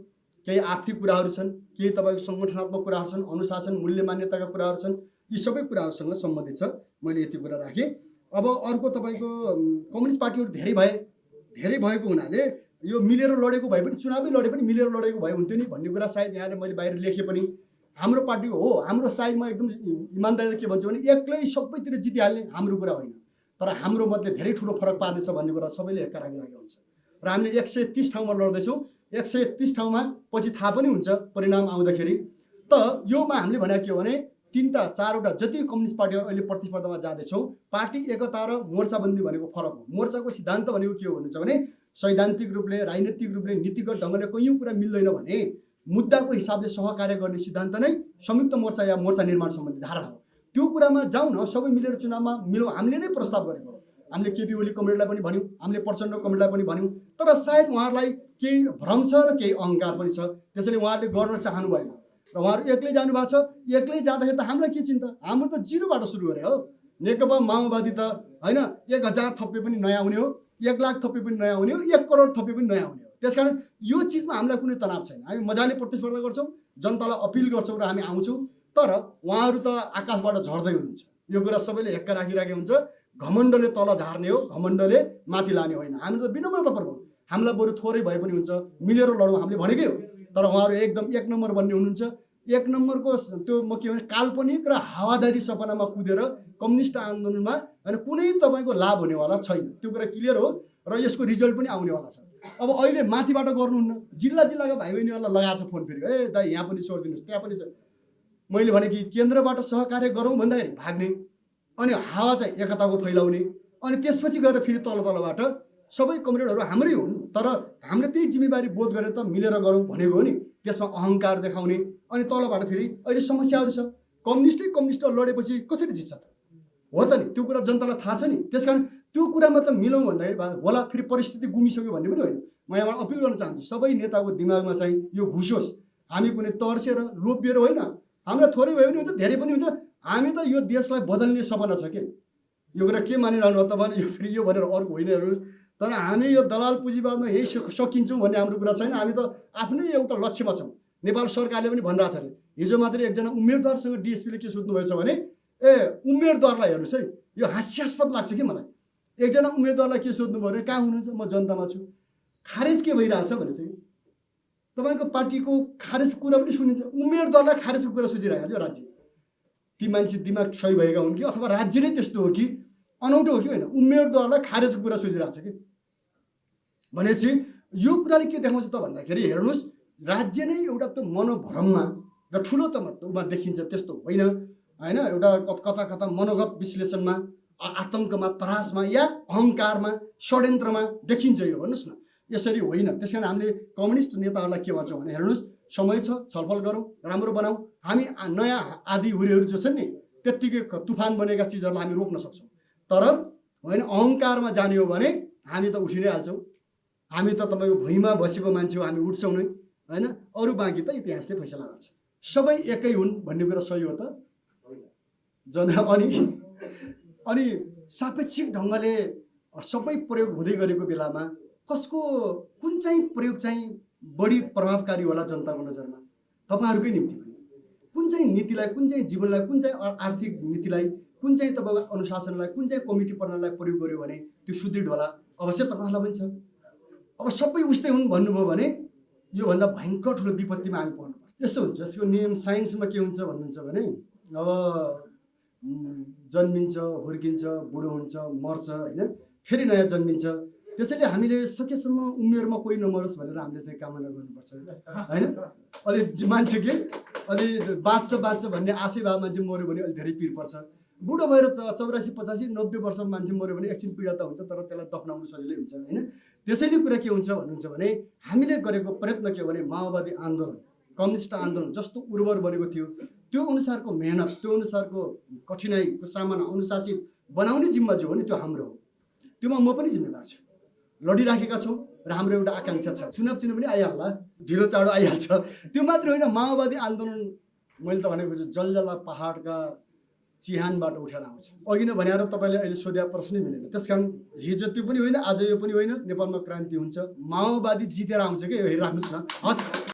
केही आर्थिक कुराहरू छन्, केही तपाईँको सङ्गठनात्मक कुराहरू छन्, अनुशासन मूल्य मान्यताका कुराहरू छन्। यी सबै कुराहरूसँग सम्बन्धित छ। मैले यति कुरा राखेँ। अब अर्को तपाईँको कम्युनिस्ट पार्टीहरू धेरै भएको हुनाले यो मिलेर लडेको भए पनि चुनावै लडे पनि मिलेर लडेको भए हुन्थ्यो नि भन्ने कुरा सायद यहाँले मैले बाहिर लेखेँ पनि। हाम्रो पार्टी हो, हाम्रो साइडमा एकदम इमान्दारीले के भन्छु भने एक्लै सबैतिर जितिहाल्ने हाम्रो कुरा होइन, तर हाम्रो मतले धेरै ठुलो फरक पार्नेछ भन्ने कुरा सबैले एक्का राखिरहेको हुन्छ। र हामीले 130 ठाउँमा लड्दैछौँ। 130 ठाउँमा पछि थाहा पनि हुन्छ परिणाम आउँदाखेरि। त योमा हामीले भने के हो भने 3टा 4वटा जति कम्युनिस्ट पार्टीहरू अहिले प्रतिस्पर्धामा जाँदैछौँ, पार्टी एकता र मोर्चाबन्दी भनेको फरक हो। मोर्चाको सिद्धान्त भनेको के हो भन्नुहुन्छ भने सैद्धान्तिक रूपले, राजनीतिक रूपले, नीतिगत ढङ्गले कयौँ कुरा मिल्दैन भने मुद्दाको हिसाबले सहकार्य गर्ने सिद्धान्त नै संयुक्त मोर्चा या मोर्चा निर्माण सम्बन्धी धारणा हो। त्यो कुरामा जाउँ न, सबै मिलेर चुनावमा मिलौँ। हामीले नै प्रस्ताव गरेको हो। हामीले केपी ओली कमरेडलाई पनि भन्यौँ, हामीले प्रचण्ड कमरेडलाई पनि भन्यौँ। तर सायद उहाँहरूलाई केही भ्रम छ र केही अहङ्कार पनि छ, त्यसैले उहाँहरूले गर्न चाहनु भएन र उहाँहरू एक्लै जानुभएको छ। एक्लै जाँदाखेरि त हामीलाई के चिन्ता, हाम्रो त जिरोबाट सुरु गरे हो। नेकपा माओवादी त होइन 1000 थप्पे पनि नयाँ आउने हो, 1 लाख थप्पे पनि नयाँ आउने हो, 1 करोड थप्पे पनि नयाँ आउने हो। त्यसकारण यो चिजमा हामीलाई कुनै तनाव छैन। हामी मजाले प्रतिस्पर्धा गर्छौँ, जनतालाई अपिल गर्छौँ र हामी आउँछौँ। तर उहाँहरू त आकाशबाट झर्दै हुनुहुन्छ। यो कुरा सबैले हेक्का राखिरहेको हुन्छ। घमण्डले तल झार्ने हो, घमण्डले माथि लाने होइन। हामी त विनम्रतापूर्वक, हामीलाई बरु थोरै भए पनि हुन्छ, मिलेर लडौँ हामीले भनेकै हो। तर उहाँहरू एकदम 1 नम्बर बन्ने हुनुहुन्छ। 1 नम्बरको त्यो म के भने काल्पनिक र हावादारी सपनामा कुदेर कम्युनिस्ट आन्दोलनमा होइन कुनै तपाईँको लाभ हुनेवाला छैन। त्यो कुरा क्लियर हो र यसको रिजल्ट पनि आउनेवाला छ। अब अहिले माथिबाट गर्नुहुन्न, जिल्लाका भाइ बहिनीहरूलाई लगाएको छ फोन, फेरि ए दाइ यहाँ पनि छोडिदिनुहोस्, त्यहाँ पनि। मैले भने कि केन्द्रबाट सहकार्य गरौँ भन्दाखेरि भाग्ने, अनि हावा चाहिँ एकताको फैलाउने, अनि त्यसपछि गएर फेरि तलबाट सबै कमरेडहरू हाम्रै हुन्, तर हामीले त्यही जिम्मेवारी बोध गरेर त मिलेर गरौँ भनेको हो नि। त्यसमा अहङ्कार देखाउने, अनि तलबाट फेरि अहिले समस्याहरू छ। कम्युनिस्ट लडेपछि कसरी जित्छ त? हो त नि, त्यो कुरा जनतालाई थाहा छ नि। त्यस कारण त्यो कुरामा त मिलौँ भन्दाखेरि होला फेरि परिस्थिति गुमिसक्यो भन्ने पनि होइन। म यहाँबाट अपिल गर्न चाहन्छु, सबै नेताको दिमागमा चाहिँ यो घुसोस्। हामी कुनै तर्सेर लोभिएर होइन, हामीलाई थोरै भए पनि हुन्छ, धेरै पनि हुन्छ। हामी त यो देशलाई बदल्ने सपना छ के। यो कुरा के मानिरहनु हो तपाईँले, यो फेरि यो भनेर अर्को होइन। तर हामी यो दलाल पुँजीवादमा यही सकिन्छौँ भन्ने हाम्रो कुरा छैन। हामी त आफ्नै एउटा लक्ष्यमा छौँ। नेपाल सरकारले पनि भनिरहेको छ अरे, हिजो मात्रै एकजना उम्मेदवारसँग डिएसपीले के सोध्नुभएछ भने उम्मेदवारलाई हेर्नुहोस् है, यो हास्यास्पद लाग्छ कि मलाई। एकजना उम्मेदवारलाई के सोध्नुभयो भने कहाँ हुनुहुन्छ, म जनतामा छु, खारेज के भइरहेछ भने चाहिँ तपाईँको पार्टीको खारेजको कुरा पनि सुनिन्छ। उम्मेदवारलाई खारेजको कुरा सोचिरहेको छ राज्य। ती मान्छे दिमाग सही भएका हुन् कि अथवा राज्य नै त्यस्तो हो कि अनौठो हो कि होइन, उम्मेदवारलाई खारेजको कुरा सोचिरहेको छ कि भनेपछि यो कुराले के देखाउँछ त भन्दाखेरि हेर्नुहोस्, राज्य नै एउटा त्यो मनोभ्रममा र ठुलो तमा देखिन्छ, त्यस्तो होइन। होइन, एउटा कता मनोगत विश्लेषणमा, आतङ्कमा, त्रासमा या अहङ्कारमा, षड्यन्त्रमा देखिन्छ यो। भन्नुहोस् न, यसरी होइन। त्यस कारण हामीले कम्युनिस्ट नेताहरूलाई के भन्छौँ भने हेर्नुहोस्, समय छ, छलफल गरौँ, राम्रो बनाऊ। हामी नयाँ आदि हुरीहरू जो छन् नि, त्यत्तिकै तुफान बनेका चिजहरूलाई हामी रोक्न सक्छौँ। तर होइन, अहङ्कारमा जाने हो भने हामी त उठि नै हाल्छौँ। हामी त तपाईँको भुइँमा बसेको मान्छे हो, हामी उठ्छौँ नै होइन। अरू बाँकी त इतिहासले फैसला गर्छ। सबै एकै हुन् भन्ने कुरा सही हो त अनि सापेक्षिक ढङ्गले सबै प्रयोग हुँदै गरेको बेलामा कसको कुन चाहिँ प्रयोग चाहिँ बढी प्रभावकारी होला जनताको नजरमा? तपाईँहरूकै निम्ति पनि कुन चाहिँ नीतिलाई, कुन चाहिँ जीवनलाई, कुन चाहिँ आर्थिक नीतिलाई, कुन चाहिँ तपाईँको अनुशासनलाई, कुन चाहिँ कमिटी प्रणालीलाई प्रयोग गर्यो भने त्यो सुदृढ होला? अवश्य तपाईँहरूलाई पनि छ। अब सबै उस्तै हुन् भन्नुभयो भने योभन्दा भयङ्कर ठुलो विपत्तिमा हामी पर्नुपर्छ। यस्तो हुन्छ, यसको नियम साइन्समा के हुन्छ भन्नुहुन्छ भने अब जन्मिन्छ, हुर्किन्छ, बुढो हुन्छ, मर्छ, होइन, फेरि नयाँ जन्मिन्छ। त्यसैले हामीले सकेसम्म उमेरमा कोही नमरोस् भनेर हामीले चाहिँ कामना गर्नुपर्छ होइन। अलि मान्छे के अलि बाँच्छ भन्ने आशा भए मान्छे मऱ्यो भने अलि धेरै पिर पर्छ। बुढो भएर 84 85 90 वर्षको मान्छे मऱ्यो भने एकछिन पीडा त हुन्छ, तर त्यसलाई दफनाउनु सजिलै हुन्छ होइन। त्यसैले कुरा के हुन्छ भन्नुहुन्छ भने हामीले गरेको प्रयत्न के हो भने माओवादी आन्दोलन, कम्युनिस्ट आन्दोलन जस्तो उर्वर बनेको थियो त्यो अनुसारको मेहनत, त्यो अनुसारको कठिनाइको सामना अनुशासित बनाउने जिम्मा जो हो नि त्यो हाम्रो हो। त्योमा म पनि जिम्मेवार छु। लडिराखेका छौँ र हाम्रो एउटा आकाङ्क्षा छ, चुनाव चिन्ह पनि आइहाल्ला, ढिलो चाँडो आइहाल्छ। त्यो मात्र होइन, माओवादी आन्दोलन मैले त भनेको छु जलजला पहाडका चिहानबाट उठेर आउँछ। अघि नै भनेर तपाईँले अहिले सोधेको प्रश्नै मिलेन। त्यसकारण हिजो त्यो पनि होइन, आज यो पनि होइन, नेपालमा क्रान्ति हुन्छ, माओवादी जितेर आउँछ क्या, यो हेरिराख्नुहोस् न। हस्।